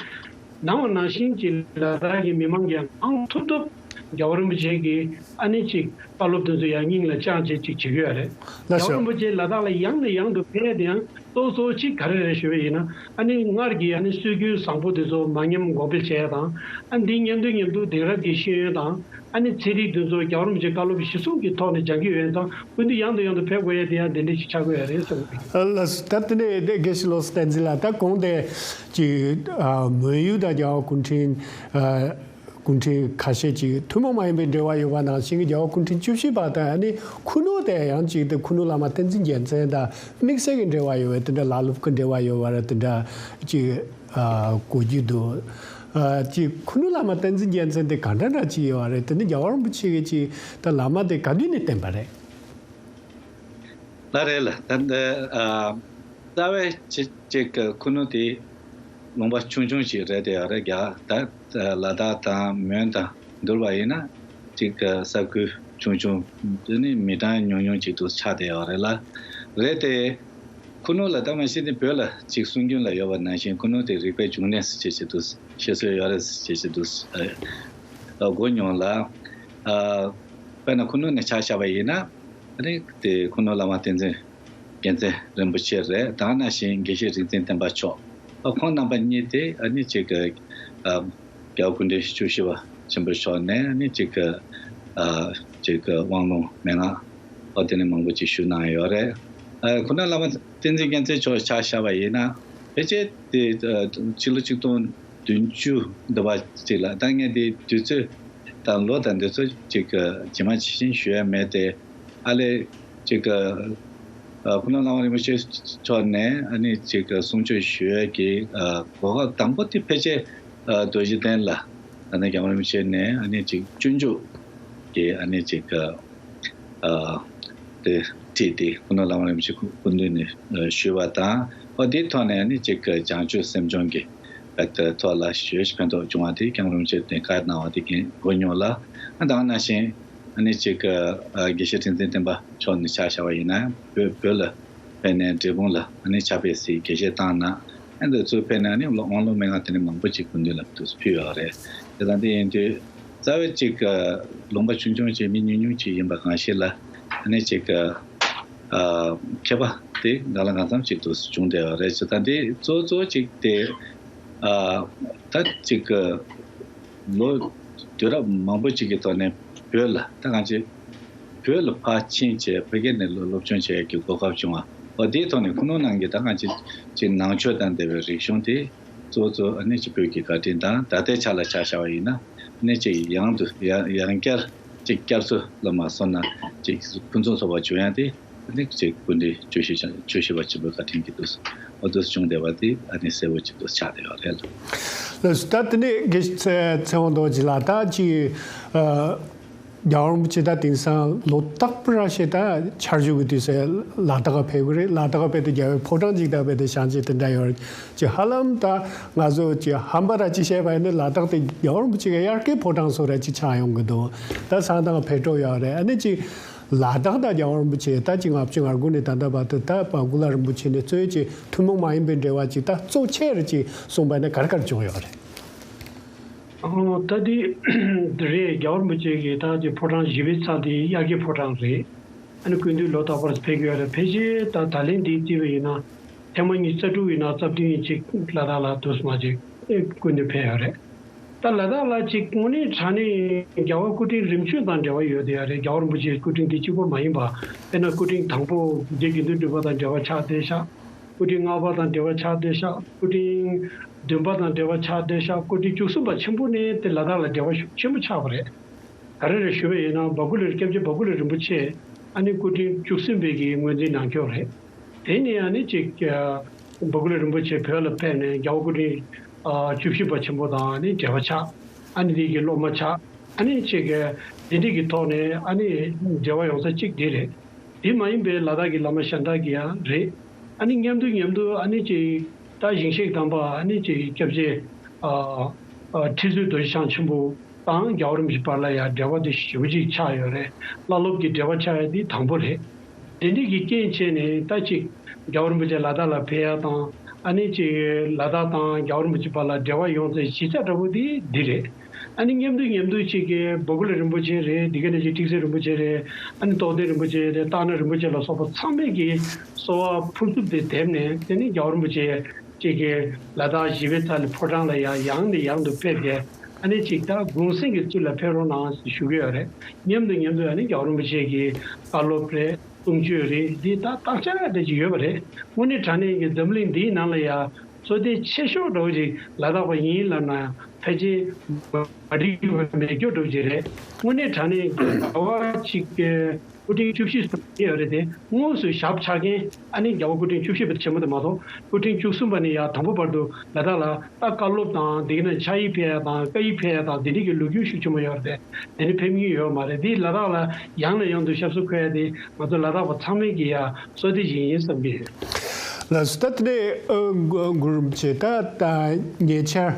གནང་བ་ནང་བཞིན་གྱི་ལ་དྭགས་ཀྱི་མི་མང་གིས་ཡང་གང་ཐུབ་ཐུབ་རྒྱལ་བ་རིན་པོ་ཆེ་གི་ཨ་ནི་ཅིག་བཀའ་སློབ་དེ་ཚོ་ཡང་སྙིང་ལ་བཅངས་བྱས་ཅིག་བྱེད་ཀྱི་ཡོད་རེད། ལགས་རྒྱལ་བ་སོ། རིན་པོ་ཆེ་ལ་དྭགས་ལ་ཡང་ནས་ཡང་དུ་ཕེབས་ཡ་དེ་ཡང་ཏོག་ཙམ་ཅིག་ག་རེ་རེད་ཞུ་བ་ཡིན་ན། ཨ་ནི་སྔར་གྱི་ཨ་ནི་སྲོལ་རྒྱུན་བཟང་པོ་དེ་ཚོ་མ་ཉམས་གོང་འཕེལ་བྱེད་ཡ་དང་། ཨ་འདི་མཉམ་དུ་མཉམ་དུ་དེང་རབས་ཀྱི་ཤེས་ཡོན་དང་། ཨ་ནི་ཚན་རིག་དེ་ཚོ་རྒྱལ་བ་རིན་པོ་ཆེ་བཀའ་སློབ་གཞིར་བཟུང་གི་ཐོག་ནས་སྦྱང་གི་ཡོད་ཙང་། སྐུ་མདུན་ཡང་དུ་ཡང་དུ་ཕེབས་དགོས་ཡ་དེ་ཡང་དེ་འདྲ་ཞིག་ཆགས་དགོས་ཡ་རེད་བསམ་གྱི་འདུག་ལགས་སོ། ད་དེ་ནས་དེ་དགེ་བཤེས་བློ་བཟང་བསྟན་འཛིན་ལགས། ད་གོང་དེ་ཅིག་ཨ་མོན་ཡུལ་དང་རྒྱལ་བ་སྐུ་ཕྲེང་ཨ་སྐུ་ཕྲེང་ཁ་ཤས་ཅིག་ཐུན་མོང་མ་ཡིན་པའི་འབྲེལ་བ་ཡོད་པ་ནང་བཞིན་གྱི་རྒྱལ་བ་སྐུ་ཕྲེང་བཅུ་བཞི་པ་དང་། ཨ་ནི་ཁུ་ནུ་དེ་ཡང་ཅིག་དེ་ཁུ་ནུ་བླ་མ་བསྟན་འཛིན་རྒྱལ་མཚན་དང་དམིགས་བསལ་གྱི་འབྲེལ་བ་ཡོད་པའི་དེ་འདྲ་ལ་ལུག་གི་འབྲེལ་བ་ཡོད་པ་རེད། དེ་འདྲ་ཅིག་ཨ་གོ་རྒྱུ་འདུག་ཨ་ཅིག་ཁུ་ནུ་བླ་མ་བསྟན་འཛིན་རྒྱལ་མཚན་དེ་ག་འདྲ་འདྲ་ཅིག་ཡོད་པ་རེད། དེ་ནི་རྒྱལ་བ་རིན་པོ་ཆེ་གིས་ཅིག་ད་བླ་མ་དེ་ག་དུས་ནས་བསྟེན་པ་རེད། ལགས་རེད་ལགས། ད་ལྟ་ཨ་རྩ་བའི་ཆེ་གཅིག་གི་ཁུ་ནུ་དེ་ལུང་པ་ཆུང་ཆུང་ཞིག་རེད་དེ་ཡོད་རེད། རྒྱ་ད་ལ་དྭགས་དང་མོན་དང་བསྡུར་བ་ཡིན་ན་གཅིག་གི་ས་ཁུལ་ཆུང་ཆུང་དེ་ནི་མི་གྲངས་ཉུང་ཉུང་ཅིག་ཏུ་ཆགས་བསྡད་ཡོད་རེད་ལ། རེད་དེ། ཁུ་ནུ་ལ་ད་མ་གཞི་ནི་བོད་ལ་ཅིག་གསུང་རྒྱུན་ལ་ཡོད་པ་ནང་བཞིན་ཁུ་ནུ་དེ་རིག་པའི་འབྱུང་གནས་སུ་བྱེད་བྱེད་དུ་བཤད་སྲོལ་ཡོད་རེད་ཟེར་བྱེད་བྱེད་དུ་ཨ་གོ་མྱོང་ལ། ཨ་དཔེར་ན་ཁུ་ནུ་ནས་ཆ་བཞག་པ་ཡིན་ན། ཨ་ནི་དེ་ཁུ་ནུ་བླ་མ་བསྟན་འཛིན་རྒྱལ་མཚན་རིན་པོ་ཆེ་རེད། དེ་ནང་བཞིན་དགེ་བཤེས་རིག་འཛིན་བསྟན་པ་མཆོག་ཨ་ཁོང་རྣམ་པ་གཉིས་དེ་ཨ་ནི་ཅིག་གི་ཨ་རྒྱལ་བ་སྐུ་ཕྲེང་བཅུ་བཞི་པ་ཆེན་པོ་མཆོག་ནས་ཨ་ནི་ཅིག་གི་ཨ་ཅིག་གི་དབང་ལུང་མན་ངག་ཨོ་དེ་ནས་མང་པོ་ཅིག་ཞུ་གནང་ཡོད་རེད། ཨ་ཁོ་ན་བླ་མ་བསྟན་འཛིན་རྒྱལ་མཚན་མཆོག་ཆ་བཞག་པ་ཡིན་ན། ཕལ་ཆེར་དེ་ཨ་ཕྱི་ལོ་ཆིག་སྟོང་བདུན་ཅུ་འདི་བ་ཅིག་ལ། ད་ངས་དེ་དུས་ཚོད་དང་ལོ་དང་འདི་ཚོ་ཅིག་གི་ཇི་མ་ཇི་བཞིན་ཞུ་ཡ་མེད་དེ། ཨ་ལས་ཅིག་གི་ཨ་ཁོ་ན་བླ་མ་རིན་པོ་ཆེ་མཆོག་ནས་ཨ་ནི་ཅིག་གི་གསུང་ཆོས་ཞུ་ཡ་གི་ཨ་གོ་སྐབས་དང་པོ་དེ་ཕལ་ཆེར་ཨ་རྡོ་རྗེ་གདན་ལ། ཨ་ནི་རྒྱལ་བ་རིན་པོ་ཆེ་ནས་ཨ་ནི་ཅིག་སྤྱོད་འཇུག་གི་ཨ་ནི་ཅིག་ཨ་དེ་བྲིས་ཏེ་ཁོ་ན་བླ་མ་རིན་པོ་ཆེ་སྐུ་མདུན་ནས་ཨ་ཞུས་པ་དང་། ཨོ་དེའི་ཐོག་ནས་ཨ་ནི་ཅིག་བྱང་ཆུབ་སེམས་སྦྱོང་གི་ཨ་ཐོག་ལ་ཞུ་ཕན་ཐོགས་བྱུང་བ་དེ་རྒྱལ་བ་རིན་པོ་ཆེ་ནས་བཀའ་གནང་བ་དེ་གིན་གོ་མྱོང་ལ། ཨ་དེ་ནང་བཞིན་ཨ་ནི་ཅིག་ཨ་དགེ་བཤེས་ཁྲི་འཛིན་བསྟན་པ་མཆོག་ནས་ཆ་བཞག་པ་ཡིན་ན་བོད་བོད་ལ། ཕེབས་ནས་འབྲས་སྤུངས་ལ་ཨ་ནི་ཕྱག་དཔེ་གཟིགས་དགེ་བཤེས་བཏང་གནང་། ཨ་འདི་ཚོ་ཕེབས་ནས་ཨ་ནི་དབང་ལུང་མན་ངག་དེ་ནི་མང་པོ་ཅིག་སྐུ་མདུན་ལ་དུ་ཕུལ་ཡོད་རེད། དེ་དང་དེ་ཡིན་དུས་རྩ་བའི་ཅིག་ལུང་པ་ཆུང་ཆུང་ཅིག་མི་ཉུང་ཉུང་ཅིག་ཡིན་པ་གང་ཞིག་ལ་ཨ་ནི་ཅིག་ཨ་མཁས་པ་དེ་གང་ལ་གང་འཚམ་ཅིག་དུ་བྱུང་བསྡད་ཡོད་རེད། དེ་དང་དེ་གཙོ་གཙོ་ཅིག་དེ་ཨ་ད་ཅིག་ལོ་དུས་རབས་མང་པོ་ཅིག་གི་ཐོག་ནས་བོད་ལ་ད་གང་ཅི་བོད་ལ་ཕར་ཕྱིན་བྱས་ཕ་གི་ནས་སློབ་སློབ་སྦྱོང་བྱེད་ཡག་གི་གོ་སྐབས་བྱུང་བ། འོ་དེའི་ཐོག་ནས་ཁོ་ནོ་ནང་གི་ད་གང་ཅི་ཅིག་ནང་ཆོས་དང་འབྲེལ་བའི་རིག་གཞུང་དེ་གཙོ་བོ་གཙོ་ཨ་ནི་ཅིག་བོད་ཀྱི་བཀའ་དྲིན་དང་། ད་ལྟའི་ཆ་ལ་ཆ་བཞག་པ་ཡིན་ན་ཨ་ནི་ཅིག་ཡང་དུ་ཡང་ཡང་བསྐྱར་ཅིག་བསྐྱར་གསོ་ལ་མ་སོང་ན་ཅིག་ཕུན་སུམ་ཚོགས་པ་བྱུང་ཡག་དེ། ཨ་ནི་ཅིག་སྐུ་མདུན་བཅུ་བཞི་བཅུ་བཞི་པ་ཆེན་པོའི་བཀའ་དྲིན་གྱིས་འདུག་འོ་འདུག་བྱུང་བསྡད་པ་དེ་ཨ་ནི་གསལ་པོ་ཅིག་ཏུ་ཆགས་བསྡད་ཡོད་རེད། ལགས་སོ། ད་དེ་ནས་དགེ་བཤེས་ཚེ་དབང་རྡོ་རྗེ་ལགས། ད་ཅིག་ཨ་རྒྱལ་བ་རིན་པོ་ཆེ་ད་དེང་སང་ལོ་རྟག་པར་ཞེ་ད་ཆར་ཆུ་གི་དུས་སུ་ལ་དྭགས་ཕེབས་ཀྱི་རེད། ལ་དྭགས་ཕེབས་ཏེ་རྒྱལ་བའི་ཕོ་བྲང་ཅིག་ད་ཕེབས་ཏེ་བཞེངས་བྱས་དེ་འདྲ་ཡོད་རེད། ཅིག་ཧ་ལམ་ད་ང་ཚོ་ཅིག་ཧམ་པ་ར་ཅིག་བཤད་པ་ཡིན་ན་ལ་དྭགས་དེ་རྒྱལ་བ་རིན་པོ་ཆེ་གི་དབྱར་ཁའི་ཕོ་བྲང་བཟོ་འདྲ་ཅིག་ཆགས་ཡོང་གི་འདུག་ད་བསང་གཏང་ཕེབས་འགྲོ་ཡོད་རེད། ཨ་ནི་ཅིག་ ལ་དྭགས་དང་རྒྱལ་བ་རིན་པོ་ཆེ་ད་ཅིག་ལྔ་བཅུ་ང་དགུ་ནས་ད་ལྟ་བར་དུ་ད་བ་གུ་ལ་རིན་པོ་ཆེ་ནས་གཙོས་ཀྱི་ཐུན་མོང་མ་ཡིན་པའི་འབྲེལ་བ་ཅིག་ད་གཙོ་ཆེར་ཅིག་གསུངས་པ་ན་ག་རེ་ག་རེ་བྱུང་ཡོད་རེད། ཨ་ད་དེ་རེད། རྒྱལ་བ་རིན་པོ་ཆེ་གི་ད་དེ་ཕོ་བྲང་བཞི་པའི་ཚབ་དེ་དབྱར་ཁའི་ཕོ་བྲང་རེད། ཨ་ནི་སྐུ་མདུན་ལོ་རྟག་པར་ཕེབས་ཀྱི་ཡོད་རེད། ཕལ་ཆེར་ད་ད་ལན་འདི་བརྩིས་པ་ཡིན་ན་ཐེངས་མ་ཉི་ཤུ་རྩ་དྲུག་ཡིན་ན་རྩ་བདུན་ཡིན་ཅིག་ལ་དྭགས་ལ་དུས་མ་ཅིག་སྐུ་མདུན་ཕེབས་ཡོད་རེད། ད་ལ་དྭགས་ལ་ཅིག་དངོས་གནས་དྲང་གནས་རྒྱལ་བ་སྐུ་ཕྲེང་རིམ་བྱོན་དང་འབྲེལ་བ་ཡོད་དེ་ཡོད་རེད། རྒྱལ་བ་རིན་པོ་ཆེའི་སྐུ་ཕྲེང་དེ་གཅིག་པོ་མ་ཡིན་པ། དཔེར་ན་སྐུ་ཕྲེང་དང་པོ་རྗེ་དགེ་འདུན་གྲུབ་པ་དང་འབྲེལ་བ་ཆགས་བསྡད་ཤག་སྐུ་ཕྲེང་ལྔ་པ་དང་འབྲེལ་བ་ཆགས་བསྡད་ཤག་སྐུ་ཕྲེང་བདུན་པ་དང་འབྲེལ་བ་ཆགས་བསྡད་ཤག་སྐུ་ཕྲེང་བཅུ་གསུམ་པ་ཆེན་པོ་ནས་དེ་ལ་དྭགས་ལ་འབྲེལ་བ་ཤུགས་ཆེན་པོ་ཆགས་པ་རེད། ག་རེ་རེད་ཞུས་པ་ཡིན་ན་བ་གུ་ལ་སྐྱབས་རྗེ་བ་གུ་ལ་རིན་པོ་ཆེ་ཨ་ནི་སྐུ་ཕྲེང་བཅུ་གསུམ་པའི་གི་ངོས་འཛིན་ནང་ཁྱོད་རེད། དེ་ནས་ཨ་ནི་ཅིག་བ་གུ་ལ་རིན་པོ་ཆེ་བོད་ལ་ཕེབས་ནས་རྒྱལ་བ་སྐུ་ཕྲེང་བཅུ་བཞི་པ་ཆེན་པོ་དང་ཨ་ནི་འབྲེལ་བ་ཆགས། ཨ་ནི་དེ་གི་སློབ་མ་ཆགས། ཨ་ནི་ཅིག་གི་འདི་འདྲ་གི་ཐོག་ནས་ཨ་ནི་འབྲེལ་བ་ཡོང་ས་གཅིག་འདི་རེད། དེ་མ་ཡིན་པའི་ལ་དྭགས་ཀྱི་བླ་མ་གཞན་དག་གི་ཡང་རེད། ཨ་ནི་མཉམ་དུ་མཉམ་དུ་ཨ་ནི་ཅིག་ད་ཞིང་གཤེགས་དམ་པ་ཨ་ནི་ཅིག་སྐྱབས་རྗེ་ཨ་ཨ་ཁྲི་ཟུར་རྡོ་རྗེ་འཆང་ཆེན་པོ་དང་རྒྱལ་བ་རིན་པོ་ཆེ་བར་ལ་ཡང་འབྲེལ་བ་དེ་ཞེ་པོ་ཅིག་ཆགས་ཡོད་རེད། བླ་སློབ་ཀྱི་འབྲེལ་བ་ཆགས་ཡ་དེ་དང་པོ་རེད། དེ་འདྲ་གི་རྐྱེན་བྱས་ནས་ད་ཅིག་རྒྱལ་བ་རིན་པོ་ཆེ་ལ་དྭགས་ལ་ཕེབས་ཡ་དང་ཨ་ནི་ཅིག་ལ་དྭགས་དང་རྒྱལ་བ་རིན་པོ་ཆེ་བར་ལ་འབྲེལ་བ་ཡོང་ཚེ་གཞི་རྩ་འདྲ་པོ་དེ་འདི་རེད། ཨ་ནི་མཉམ་དུ་མཉམ་དུ་ཅིག་གི་བ་གུ་ལ་རིན་པོ་ཆེ་རེད། འདི་ག་ནས་ཅིག་ཁྲིག་སེ་རིན་པོ་ཆེ་རེད། ཨ་ནི་རྟོགས་ལྡན་རིན་པོ་ཆེ་རེད། སྟག་སྣ་རིན་པོ་ཆེ་ལ་སོགས་པ་ཚང་མས་ཀྱི་གསོལ་བ་ཕུར་ཚུགས་དེ་འདེབས་ནས་དེ་ནི་རྒྱལ་བ་རིན་པོ་ཆེ་ཅིག་གི་ལ་དྭགས་བཞི་པའི་ཚལ་ལ་ཕོ་བྲང་ལ་ཡང་ཡང་ནས་ཡང་དུ་ཕེབས་ཏེ་ཨ་ནི་ཅིག་ད་གུང་སེང་གི་ཚུལ་ལ་ཕེབས་རོགས་གནང་ཞེས་ཞུ་གི་ཡོད་རེད། མཉམ་དུ་མཉམ་དུ་ཨ་ནི་རྒྱལ་བ་རིན་པོ་ཆེ་གི་བཀའ་སློབ་རེད། གསུང་ཆོས་རེད། འདི་ད་བརྟག་དཔྱད་རེ་ཅིག་ཡོད་པ་རེད། དངོས་གནས་དྲང་གནས་ཀྱི་འཛམ་གླིང་འདིའི་ནང་ལ་ཡང་བསོད་བདེ་ཆེ་ཤོས་འདྲ་བོ་ཅིག་ལ་དྭགས་པ་ཡིན་ལབ་ན་ཕལ་ཆེར་མ་འགྲིག་པ་མེད་རྒྱུ་འདྲ་བོ་ཅིག་རེད། དངོས་གནས་དྲང་གནས་ཀྱི་ག་བ་ཅིག་སྐུ་ཕྲེང་བཅུ་བཞི་ཡོད་རེད་དེ། དངོས་སུ་ཞབས་ཆག་མཁན་ཨ་ནི་རྒྱལ་བ་སྐུ་ཕྲེང་བཅུ་བཞི་པ་ཆེན་མོ་དེ་མ་གཏོགས་སྐུ་ཕྲེང་བཅུ་གསུམ་པ་ནས་ཡང་དང་པོ་བར་དུ་ལ་དྭགས་ལ་ད་བཀའ་སློབ་དང་འདི་ག་ནས་ཕྱག་ཡིག་ཕེབས་ཡ་དང་བཀའ་ཡིག་ཕེབས་ཡ་དང་འདི་འདྲ་གི་ལོ་རྒྱུས་ཤུགས་ཆེན་པོ་ཡོད་རེད་དེ། དེ་ནི་ཕེབས་མཁན་ཡོད་མ་རེད། འདི་ལ་དྭགས་ལ་ཡང་ནས་ཡང་དུ་ཞབས་སོར་འཁོད་ཡ་དེ་ང་ཚོ་ལ་དྭགས་པ་ཚང་མས་ཀྱི་ཡ་བསོད་བདེ་ཞིག་ཡིན་བསམ་གྱི་ཡོད། ལགས་སོ། ད་དེ་ནས་ཨ་གུ་གུ་རུ་རིན་པོ་ཆེ་ད་ད་ཉེ་ཆར་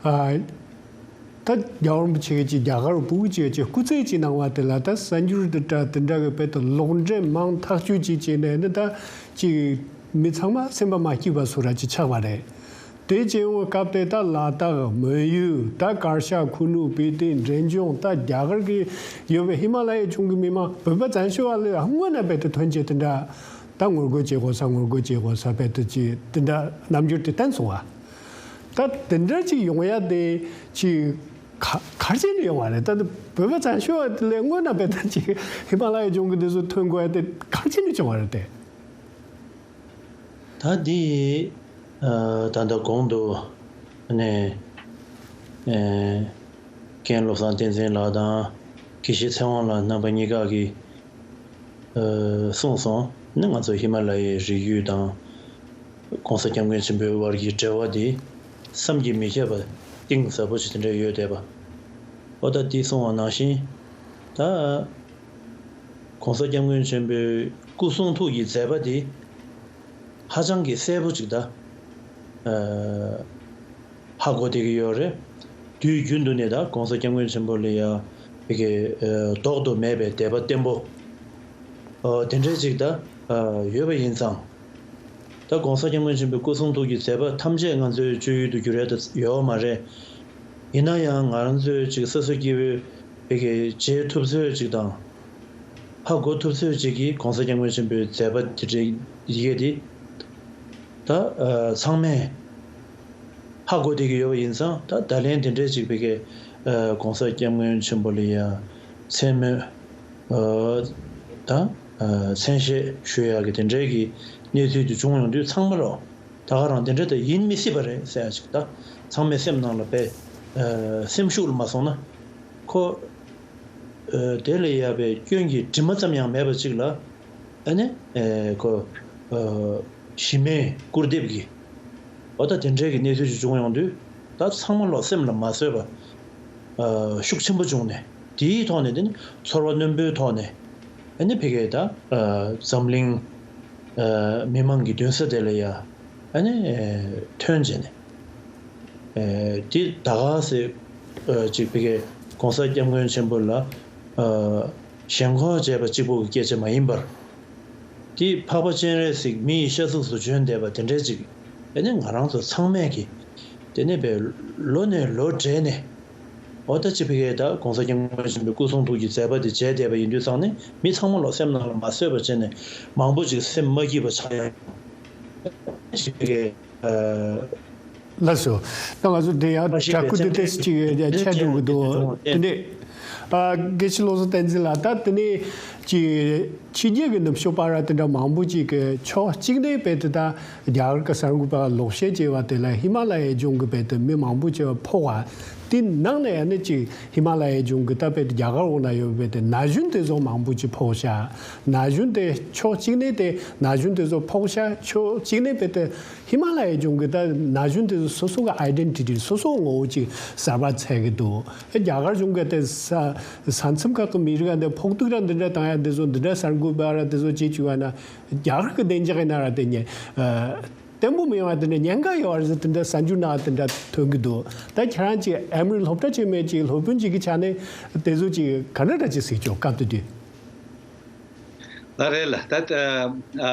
ཨ་ད་རྒྱལ་བ་རིན་པོ་ཆེ་གིས་ཅིག་རྒྱ་གར་བུ་གུ་ཅིག་ཅིག་སྐུ་ཚེ་ཅིག་གནང་བ་དེ་ལ་ད་གསར་འགྱུར་དེ་འདྲ་དེ་འདྲ་གི་དཔེ་དེ་ལོག་འགྲེལ་མང་ཐག་ཆོད་ཅིག་བྱས་ནས་ནི་ད་ཅིག་མི་ཚང་མ་སེམས་པ་མ་སྐྱིད་པ་བཟོ་འདྲ་ཅིག་ཆགས་པ་རེད། དེ་བྱས་འོང་སྐབས་དེ་ད་ལ་དྭགས་མོན་ཡུལ་ད་གར་ཞ་ཁུ་ནུ་སྤི་ཏི་འབྲས་ལྗོངས་ད་རྒྱ་གར་གྱི་ཡོད་པའི་ཧི་མ་ལ་ཡའི་ལྗོངས་ཀྱི་མི་མང་བོད་པ་བཙན་བྱོལ་བ་ལ་སྔོན་ན་དཔེ་དེ་ཐོན་སྐྱེད་དེ་འདྲ་ད་ངོ་རྒོལ་བྱེད་དགོས་ས་ངོ་རྒོལ་བྱེད་དགོས་ས་དཔེ་དེ་ཅི་དེ་འདྲ་རྣམ་འགྱུར་དེ་བསྟན་སོང་བ། ད་དེ་འདྲ་ཅིག་ཡོང་ཡ་དེ་ཅི་ག་གར་བྱས་ནས་ཡོང་བ་རེད། ད་བོད་པ་བཙན་བྱོལ་བ་དེ་ལས་སྔོན་ན་དཔེ་དེ་ཅི་ཧི་མ་ལ་ཡའི་ལྗོངས་ཀྱི་དེ་ཚོ་ཐོན་དགོས་ཡ་དེ་གར་བྱས་ནས་བྱུང་བ་རེད་དེ། ད་འདི་ཨ་ད་ལྟ་གོང་དུ་ནས་ཨེ་མཁན་བློ་བཟང་བསྟན་འཛིན་ལགས་དང་དགེ་བཤེས་ཚེ་དབང་ལགས་རྣམ་པ་གཉིས་ཀ་གིས་ཨ་གསུངས་སོང་། ནི་ང་ཚོ་ཧི་མ་ལ་ཡའི་རི་རྒྱུད་དང་༸གོང་ས་༸སྐྱབས་མགོན་ཆེན་པོའི་བར་གྱི་འབྲེལ་བ་འདི་བསམ་གྱིས་མི་ཁྱབ་པ་གཏིང་ཟབ་པོ་ཞིག་དེ་འདྲ་ཡོད་བསྡད་པ། འོ་ད་འདི་གསུངས་པ་ནང་བཞིན་ད་༸གོང་ས་༸སྐྱབས་མགོན་ཆེན་པོའི་སྐུ་གསུང་ཐུགས་ཀྱི་མཛད་པ་འདི་ཧ་ཅང་གི་གསལ་པོ་ཅིག་ད་ཨ་ཧ་གོ་བསྡད་ཀྱི་ཡོད་རེད། དུས་རྒྱུན་དུ་ནས་ད་༸གོང་ས་༸སྐྱབས་མགོན་ཆེན་པོ་ལ་ཡ་ཕ་གི་ཨ་ལྡོག་ཏུ་མེད་པའི་དད་པ་བརྟན་པོ་ཨ་དེ་འདྲའི་ཅིག་ད་ཨ་ཡོད་པ་ཡིན་ཙང་། ད་༸གོང་ས་༸སྐྱབས་མགོན་ཆེན་པོའི་སྐུ་གསུང་ཐུགས་ཀྱི་མཛད་པ་ཐམས་ཅད་ང་ཚོའི་སྤྱོད་ཡུལ་དུ་འགྱུར་ཡ་ད་ཡོད་མ་རེད། ཡིན་ན་ཡང་ང་རང་ཚོའི་ཅིག་སོ་སོ་སྐྱེ་བོས་ཕ་གི་བརྗེད་ཐུབ་ཚོད་ཅིག་དང་ཧ་གོ་ཐུབ་ཚོད་ཅིག་གིས་༸གོང་ས་༸སྐྱབས་མགོན་ཆེན་པོའི་མཛད་པ་དེ་འདྲའི་ཡི་གེ་འདི་ད་ཨ་ཚང་མས་ཧ་གོ་བསྡད་ཀྱི་ཡོད་པ་ཡིན་ཙང་། ད་ད་ལན་དེ་འདྲའི་ཅིག་ཕ་གི་ཨ་༸གོང་ས་༸སྐྱབས་མགོན་ཆེན་པོ་ལ་ཡ་མཚན་སྨོད་ཨ་ད་ཨ་མཚན་ཤས་ཞུ་ཡག་གི་དེ་འདྲའི་གི་གནས་ཚུལ་དེ་བྱུང་ཡོང་དུས་ཚང་མ་ལོ་ད་ག་རང་དེ་འདྲ་ད་ཡིན་མི་སྲིད་པ་རེད་ཟེར་ཡ་ཅིག་ད་ཚང་མའི་སེམས་ནང་ལ་དཔེ་ཨ་སེམས་ཤུགས་ལ་མ་སོང་ན་ཁོ་ཨ་དེ་ལ་ཡ་དཔེ་སྐྱོན་གྱི་དྲི་མ་ཙམ་ཡང་མེད་པ་ཅིག་ལ། ཨ་ནི་ཨེ་ཁོ་ཨ་གཞི་མེད་སྐུར་འདེབས་ཀྱི་འོ་ད་དེ་འདྲའི་གི་གནས་ཚུལ་ཞིག་བྱུང་ཡོང་དུས། ད་ཚང་མ་ལོག་སེམས་ལ་མ་བཟོད་པ་ཨ་ཤུགས་ཆེན་པོ་བྱུང་ནས། དེའི་ཐོག་ནས་དེ་ནི་ཚོར་བ་རྣོན་པོའི་ཐོག་ནས་ཨ་ནི་ཕ་གིའི་ད་ཨ་འཛམ་གླིང་ཨ་མི་མང་གི་མདུན་ས་དེ་ལ་ཡ་ཨ་ནི་ཨེ་ཐོན་བྱས་ནས། ཨེ་དེ་ད་ག་སེ་ཨ་ཅིག་ཕ་གིའི་༸གོང་ས་༸སྐྱབས་མགོན་ཆེན་པོ་ལ་ཨ་ ཞེན་ཁོག་བྱས་པ་གཅིག་པོ་གི་སྐད་ཆ་མ་ཡིན་པར། དེ་འཕགས་པ་སྤྱན་རས་གཟིགས་མི་ཡི་ཤ་གཟུགས་སུ་བྱོན་བསྡད་པ་དེ་འདྲའི་ཅིག་ཨ་ནི་ང་རང་ཚོ་ཚང་མས་ཀྱི་དེ་ནས་པའི་ལོ་ནས་ལོ་བགྲེས་ནས། འོ་ད་ཅི་ཕི་ཀའི་ད་༸གོང་ས་༸སྐྱབས་མགོན་ཆེན་པོའི་སྐུ་གསུང་ཐུགས་ཀྱི་མཛད་པ་དེ་མཇལ་བསྡད་པ་ཡིན་དུས་ཙང་ནས་མི་ཚང་མ་ལོ་སེམས་ནང་ལ་མ་བཟོད་པ་བྱས་ནས་མང་པོ་ཅིག་སེམས་མ་སྐྱིད་པ་ཆགས་ཡོད། ཅི་ཕི་ཀའི་ལགས་སོ། ད་ང་ཚོ་དེ་ཡང་ཕ་ཤི་དྲ་སྐུ་དེ་ཏེས་ཅིག་ཡོད་ཀྱང་ཆད་འགྲོ་གི་འདུག་དེ་འདྲས། ཨ་དགེ་བཤེས་བློ་བཟང་བསྟན་འཛིན་ལགས། ད་དེ་ནས་ཅིག་ཕྱི་རྒྱལ་གྱི་ནུབ་ཕྱོགས་པ་ར་དེ་འདྲ་མང་པོ་ཅིག་གི་ཕྱོགས་གཅིག་ནས་དཔེ་དེ་ད་རྒྱ་གར་གྱི་གསར་འགོད་པ་ལོག་བཤད་བྱས་པ་དེ་ལ་ཧི་མ་ལ་ཡའི་ལྗོངས་ཀྱི་དཔེ་དེ་མི་མང་པོ་ཅིག་ཕོག་པ། དེ་ནང་ནས་ཡང་ནི་ཅིག་ཧི་མ་ལ་ཡའི་ལྗོངས་ཀྱི་ད་དཔེ་དེ་རྒྱ་གར་འོག་ན་ཡོད་པའི་དེ་ན་གཞོན་དེ་ཚོ་མང་པོ་ཅིག་ཕོག་ཤག་ན་གཞོན་དེ་ཕྱོགས་གཅིག་ནས་དེ་ན་གཞོན་དེ་ཚོ་ཕོག་ཤག་ཕྱོགས་གཅིག་ནས་དཔེ་དེ། ཧི་མ་ལ་ཡའི་ལྗོངས་ཀྱི་ད་ན་གཞོན་དེ་ཚོ་སོ་སོ་གི་ཨའི་ཌེན་ཊི་ཊི་སོ་སོ་ངོ་བོ་ཅིག་གསར་པ་འཚོལ་གི་འདུག་ཨེ་རྒྱ་གར་གཞུང་གི་དེ་ས་ས་མཚམས་ཁག་གི་མི་རིགས་ཨ་འདི་ཕོག་ཐུག་ར་འདི་འདྲ་བཏང་ཡ་འདི་ཚོ་འདི་འདྲ་གསར་འགོད་པ་ར་དེ་ཚོ་བྱེད་བཅུག་པ་ན་རྒྱ་གར་གི་བདེ་འཇགས་ཡིན་ན་ར་དེ་ཉེ་ཨ་བརྟན་པོ་མི་ཡོང་བ་དེ་འདྲ་ཉེན་ཁ་ཡོད་རེད་ཟེར་དེ་འདྲ་གསར་འགྱུར་ནང་དེ་འདྲ་ཐོན་གི་འདུག་ད་ཁྱེད་རང་ཅིག་ཨ་མི་རི་སློབ་གྲྭ་ཆེན་མོའི་ཅིག་སློབ་དཔོན་ཅིག་གི་ཆ་ནས་དེ་ཚོ་ཅིག་ག་འདྲ་འདྲ་ཅིག་གཟིགས་ཆོག་སྐབས་དེ་དུས། ལགས་རེད་ལགས། ད་ཨ་ཨ་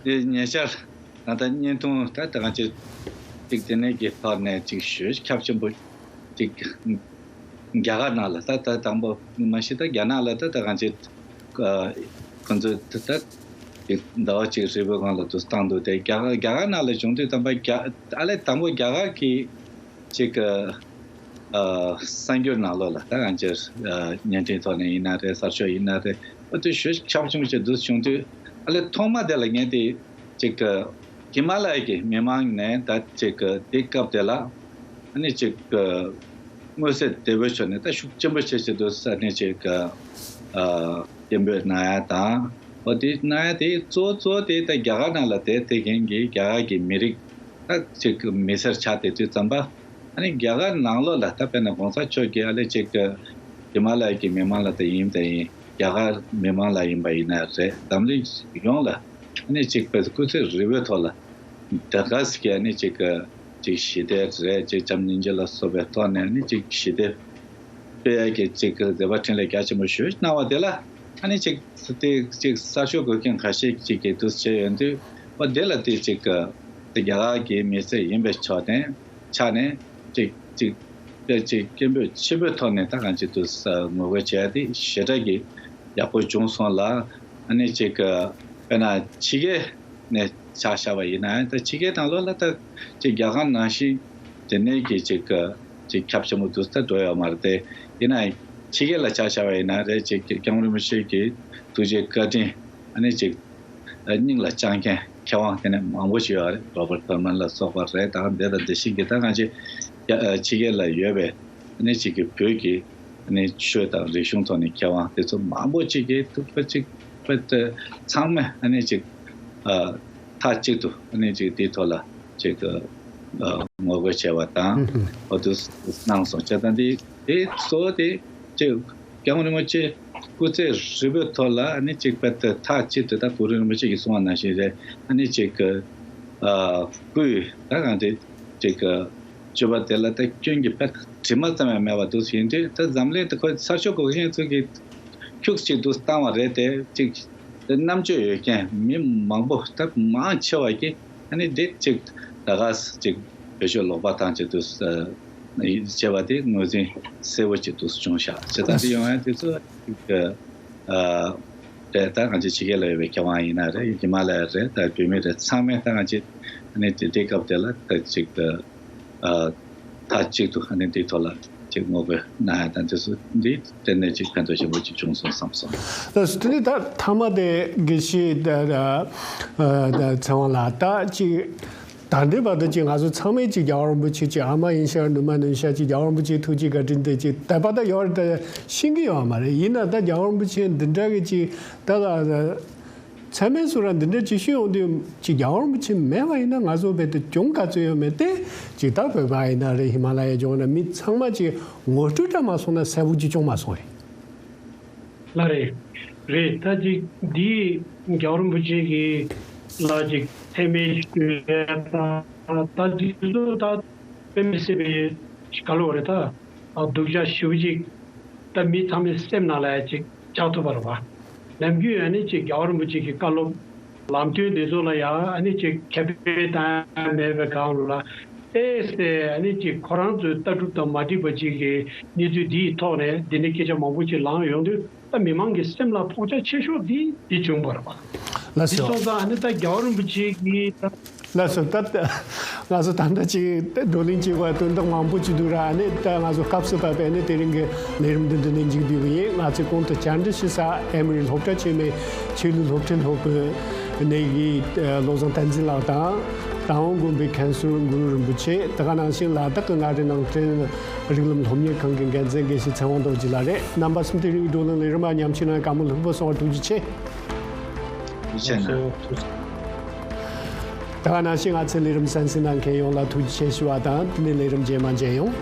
དེ་ཉེ་ཆར་ང་ད་བརྙན་ཐུང་ད་ད་གང་ཅི་ཅིག་དེ་ནས་ཀྱི་ཐོག་ནས་ཅིག་ཞོད་ཁྱབ་ཆེན་པོ་ཅིག་རྒྱ་གར་ནང་ལ་ད་ད་དང་པོ་མ་གཞི་ད་རྒྱ་ནག་ལ་ད་ད་གང་ཅི་ཨ་ཁོ་ཚོས་ད་ད་ཅིག་ཟླ་བ་གཅིག་ཧྲིལ་པོའི་སྒང་ལ་དུ་བཏང་འདུག་དེ་རྒྱ་གར་རྒྱ་གར་ནང་ལ་བྱུང་དུས་ཙམ་པ་རྒྱ་ཨ་ལས་དང་པོ་རྒྱ་གར་གྱི་ཅིག་ཨ་གསར་འགྱུར་ནང་ལོགས་ལ་ད་ང་ཚོས་ཨ་བརྙན་འཕྲིན་ཐོག་ནས་ཡིན་ན་རེད། གསར་ཤོག་ཡིན་ན་རེད། ཨ་དེ་ཞོད་ཁྱབ་ཆུང་ཆེ་འདུག་བྱུང་དུས་ཨ་ལས་ཐོག་མ་དེ་ལ་ངས་དེ་ཅིག་ཨ་ཧི་མ་ལ་ཡ་གི་མི་མང་ནས་ད་ཅིག་ཨ་དེ་སྐབས་དེ་ལ་ཨ་ནི་ཅིག་ཨ་མངོན་གསལ་དོད་པོའི་ཕྱོགས་ནས་ད་ཤུགས་ཆེན་པོ་བྱེད་བྱེད་འདུག་ཨ་ནི་ཅིག་ཨ་སྐད་འབོད་གནང་ཡ་དང་། འོ་དེ་གནང་ཡ་དེ་གཙོ་བོ་གཙོ་བོ་དེ་ད་རྒྱ་གར་ནང་ལ་དེ་དེ་མཁན་གྱི་རྒྱ་གར་གྱི་མི་རིགས་ད་ཅིག་མི་སེར་ཆགས་བསྡད་དུས་ཙམ་པ། ཨ་ནི་རྒྱ་གར་ནང་ལོགས་ལ་ད་དཔེར་ན་གོང་ས་མཆོག་གིས་ཨ་ལས་ཅིག་ཧི་མ་ལ་ཡ་གི་མི་མང་ལ་ད་ཡིན་ད་ཡིན། རྒྱ་གར་མི་མང་ལ་ཡིན་པ་ཡིན་ན་རེད། འཛམ་གླིང་ཡོངས་ལ་ཨ་ནི་ཅིག་དཔེ་སྐུ་ཚེ་རིང་པོའི་ཐོག་ལ་ད་ག་ཟེ་གི་ཨ་ནི་ཅིག་ཅིག་ཞི་བདེ་རེད། ཅིག་བྱམས་སྙིང་རྗེ་ལ་སོགས་པའི་ཐོག་ནས་ཨ་ནི་ཅིག་ཞི་བདེ་སྤེལ་ཡ་གི་ཅིག་མཛད་པ་འཕྲིན་ལས་རྒྱ་ཆེན་པོ་ཞིག་གནང་བ་དེ་ལ་ཨ་ནི་ཅིག་དེ་ཅིག་གསར་ཤོག་འགོད་མཁན་ཁ་ཤས་ཅིག་གིས་འདུག་བྱས་ཡོང་དུས་འོ་དེ་ལ་དེ་ཅིག་རྒྱ་གར་གྱི་མི་སེར་ཡིན་པའི་ཆ་ནས་ཆ་ནས་ཅིག་ཅིག་དེ་ཅིག་སྐད་འབོད་ཆེན་པོའི་ཐོག་ནས་ད་གང་ཅིག་ཏུ་ངོ་རྒོལ་བྱས་ཏེ་ཞེ་དྲག་གི་ཡག་པོ་བྱུང་སོང་ལ། ཨ་ནི་ཅིག་དཔེར་ན་ཕྱི་རྒྱལ་ནས་ཆ་བཞག་པ་ཡིན་ན་ད་ཕྱི་རྒྱལ་ནང་ལོགས་ལ་ད་ཅིག་རྒྱ་གར་ནང་བཞིན་དེ་ནས་ཀྱི་ཅིག་ཅིག་ཁྱབ་ཆེན་པོ་འདུག་ད་འགྲོ་ཡོད་མ་རེད་དེ། ཡིན་ན་ཕྱི་རྒྱལ་ལ་ཆ་བཞག་པ་ཡིན་ན་རེད། ཅིག་སྐྱབས་མགོན་རིན་པོ་ཆེ་གི་ཐུགས་རྗེ་བཀའ་དྲིན་ཨ་ནི་ཅིག་སྙིང་ལ་བཅངས་མཁན་མཁས་དབང་དེ་ནས་མང་པོ་ཞིག་ཡོད་རེད། རོ་བར་ཐར་མན་ལ་སོགས་པ་རེད། ད་འདི་དང་འདི་བཞིན་གྱི་ད་གང་ཅི་ཕྱི་རྒྱལ་ལ་ཡོད་པའི་ཨ་ནི་ཅིག་གི་བོད་ཀྱི་ཨ་ནི་ཆོས་དང་རིག་གཞུང་ཐོག་ནས་མཁས་དབང་དེ་ཚོ་མང་པོ་ཅིག་གིས་ཐུག་པ་ཅིག་པ་ཚང་མས་ཨ་ནི་ཅིག་མཐའ་གཅིག་ཏུ་ཨ་ནི་ཅིག་དེའི་ཐོག་ལ་ཅིག་ངོ་རྒོལ་བྱས་པ་དང་འོ་དུ་གནང་སོང་བྱས་ཙང་དེ་དེ་གཙོ་བོ་དེ་ཅིག་སྐྱབས་མགོན་རིན་པོ་ཆེ་སྐུ་ཚེ་ཧྲིལ་པོའི་ཐོག་ལ་ཨ་ནི་ཅིག་པད་མཐའ་གཅིག་ཏུ་ད་གུ་རུ་རིན་པོ་ཆེ་གིས་གསུངས་པ་ནང་བཞིན་རེད། ཨ་ནི་ཅིག་གི་ཨ་སྐུའི་ད་གང་དེ་ཅིག་གི་སྤྱོད་པ་དེ་ལ་ད་སྐྱོན་གྱི་པད་དྲི་མ་ཙམ་ཡང་མེད་པ་འདུག་ཡིན་དུས་ད་འཛམ་གླིང་དུ་ཁོ་གསར་ཤོག་འགོད་མཁན་ཚོ་གིས་ཁྱུག་ཅིག་ཏུ་བཏང་བ་རེད་དེ། ཅིག་དེ་རྣམ་དཔྱོད་ཡོད་མཁན་མི་མང་པོ་ད་མང་ཆེ་བ་གིས་ཨ་ནི་འདི་ཅིག་ད་ག་ཅིག་བེད་སྤྱོད་ལོག་པ་བཏང་ཅིག་ཏུ་བྱས་པ་དེ་ངོས་འཛིན་གསལ་པོ་ཅིག་ཏུ་བྱུང་ཤག་བྱས་ཙང་འདི་ཡོང་ཡ་དེ་ཚོ་ཅིག་ཨ་རེད། ད་ང་ཚོ་ཕྱི་རྒྱལ་ལ་ཡོད་པའི་མཁས་དབང་ཡིན་ན་རེད། ཧི་མ་ལ་ཡ་རེད། ད་བོད་མི་རེད། ཚང་མས་ད་ང་ཚོ་ཨ་ནི་དེ་དེ་སྐབས་དེ་ལ་ད་ཅིག་ད་ཨ་མཐའ་གཅིག་ཏུ་ཨ་ནི་འདིའི་ཐོག་ལ་ཅིག་ངོ་རྒོལ་གནང་ཡ་དང་དེ་ཚོ་འདི་གཏན་ནས་ཅིག་ཕན་ཐོགས་ཆེན་པོ་ཅིག་བྱུང་སོང་བསམ་སོང་། ལགས་སོ། དེ་ནས་ད་མཐའ་མ་དེ་དགེ་བཤེས་ད་ད་ཚེ་དབང་ལགས་ད་ཅིག་ད་ལྟའི་བར་དུ་ཅིག་ང་ཚོ་ཚང་མས་ཅིག་རྒྱལ་བ་རིན་པོ་ཆེ་ཅིག་ཨ་མ་ཡིན་ཤག་ནུ་མ་ཡིན་ཤག་ཅིག་རྒྱལ་བ་རིན་པོ་ཆེའི་ཐུགས་རྗེ་བཀའ་དྲིན་དེ་ཅིག་དད་པ་ད་ཡོད་རེད། ད་ཤེས་ཀྱི་ཡོད་མ་རེད། ཡིན་ན་ད་རྒྱལ་བ་རིན་པོ་ཆེ་འདི་འདྲ་གི་ཅིག་ད་ལ། ཚད་མའི་སུ་ར་འདི་འདྲ་ཅིག་ཤོད་ཡོང་དུས་ཅིག་རྒྱལ་བ་རིན་པོ་ཆེ་མེད་པ་ཡིན་ན་ང་ཚོ་བོད་དུ་གྱོང་ག་ཚོད་ཡོད་མེད་དེ་ཅིག་ད་བོད་པ་ཡིན་ན་རེད། ཧི་མ་ལ་ཡའི་ལྗོངས་ན་མི་ཚང་མ་ཅིག་ངོ་སྤྲོད་འདྲ་མ་སོང་ན་གསལ་པོ་ཅིག་བྱུང་མ་སོང་ཨེ། ལགས་རེད། རེད། ད་ཅིག་འདི་རྒྱལ་བ་རིན་པོ་ཆེ་གི་ལ་ཅིག་ཚད་མའི་ཞུ་ཡ་དང་ད་འདི་ཚོ་ད་དཔེ་མི་སྲིད་པའི་ག་ལོ་རེད། ད་སྡུག་ཅག་ཞེ་པོ་ཅིག་ ད་མི་ཚང་མའི་སེམས་ནང་ལ་ཡ་ཅིག་འཇགས་ཐུབ་པ་རེད་བ། ནམ་རྒྱུན་ཨ་ནི་ཅིག་རྒྱལ་བ་རིན་པོ་ཆེ་གི་བཀའ་སློབ་ལམ་སྟོན་འདི་ཚོ་ལ་ཡ་ཨ་ནི་ཅིག་ཁྱབ་སྤེལ་བཏང་ཡ་མེད་པའི་སྒང་ལ། ཨེ་ཟེར་ཨ་ནི་ཅིག་ཁོ་རང་ཚོའི་ལྟ་གྲུབ་དང་མ་འགྲིག་པ་ཅིག་གི་གནས་ཚུལ་འདིའི་ཐོག་ནས་འདི་ནས་སྐད་ཆ་མང་པོ་ཅིག་ལངས་ཡོང་དུས། ད་མི་མང་གི་སེམས་ལ་ཕོག་ཆ་ཆེ་ཤོས་འདི་འདི་བྱུང་བ་རེད་པ། ལགས་འདི་སོ། སོང་ཙང་ཨ་ནི་ད་རྒྱལ་བ་རིན་པོ་ཆེ་གི་ད། ལགས་སོ། ད་ང་ཚོ་ད་ལྟ་ཅིག་བགྲོ་གླེང་བྱེད་པར་དོན་དག་མང་པོ་ཅིག་འདུག་ར། ཨ་ནི་ད་ང་ཚོ་སྐབས་སུ་བབས་པའི་ཨ་ནི་དེ་རིང་གི་ལས་རིམ་འདི་འདི་ནས་མཇུག་བསྡུ་གི་ཡིན། ང་ཚོས་གོང་དུ་བཅར་འདྲི་ཞུ་ས་ཨེ་མོ་རི་སློབ་གྲྭ་ཆེན་མོའི་ཆོས་ལུགས་སློབ་ཁྲིད་སློབ་དཔོན་ནས་ཀྱི་བློ་བཟང་བསྟན་འཛིན་ལགས་དང་། དང་པོ་དགོན་པའི་མཁན་ཟུར་གུ་རུ་རིན་པོ་ཆེ། དེ་ག་ནང་བཞིན་ལ་དྭགས་ཀྱི་མངའ་རིས་ནང་བསྟན་རིགས་ལམ་སློབ་གཉེར་ཁང་གི་འགན་འཛིན་དགེ་བཤེས་ཚེ་དབང་རྡོ་རྗེ་ལགས་རེད། རྣམ་པ་གསུམ་དེ་རིང་གི་བགྲོ་གླེང་ལས་རིམ་མ་མཉམ་ཞུགས་གནང་བཀའ་མོལ་ལྷུག་པོ་གསུང་བར་ཐུགས་རྗེ་ཆེ། ཐུགས་རྗེ་ཆེ་གནང་། ད་ག་ནང་བཞིན་ང་ཚོའི་ལས་རིམ་གསན་གཟིགས་གནང་མཁན་ཡོངས་ལ་ཐུགས་རྗེ་ཆེ་ཞུ་བ་དང་། དེ་ནས་ལས་རིམ་རྗེས་མ་མཇལ་ཡོང་།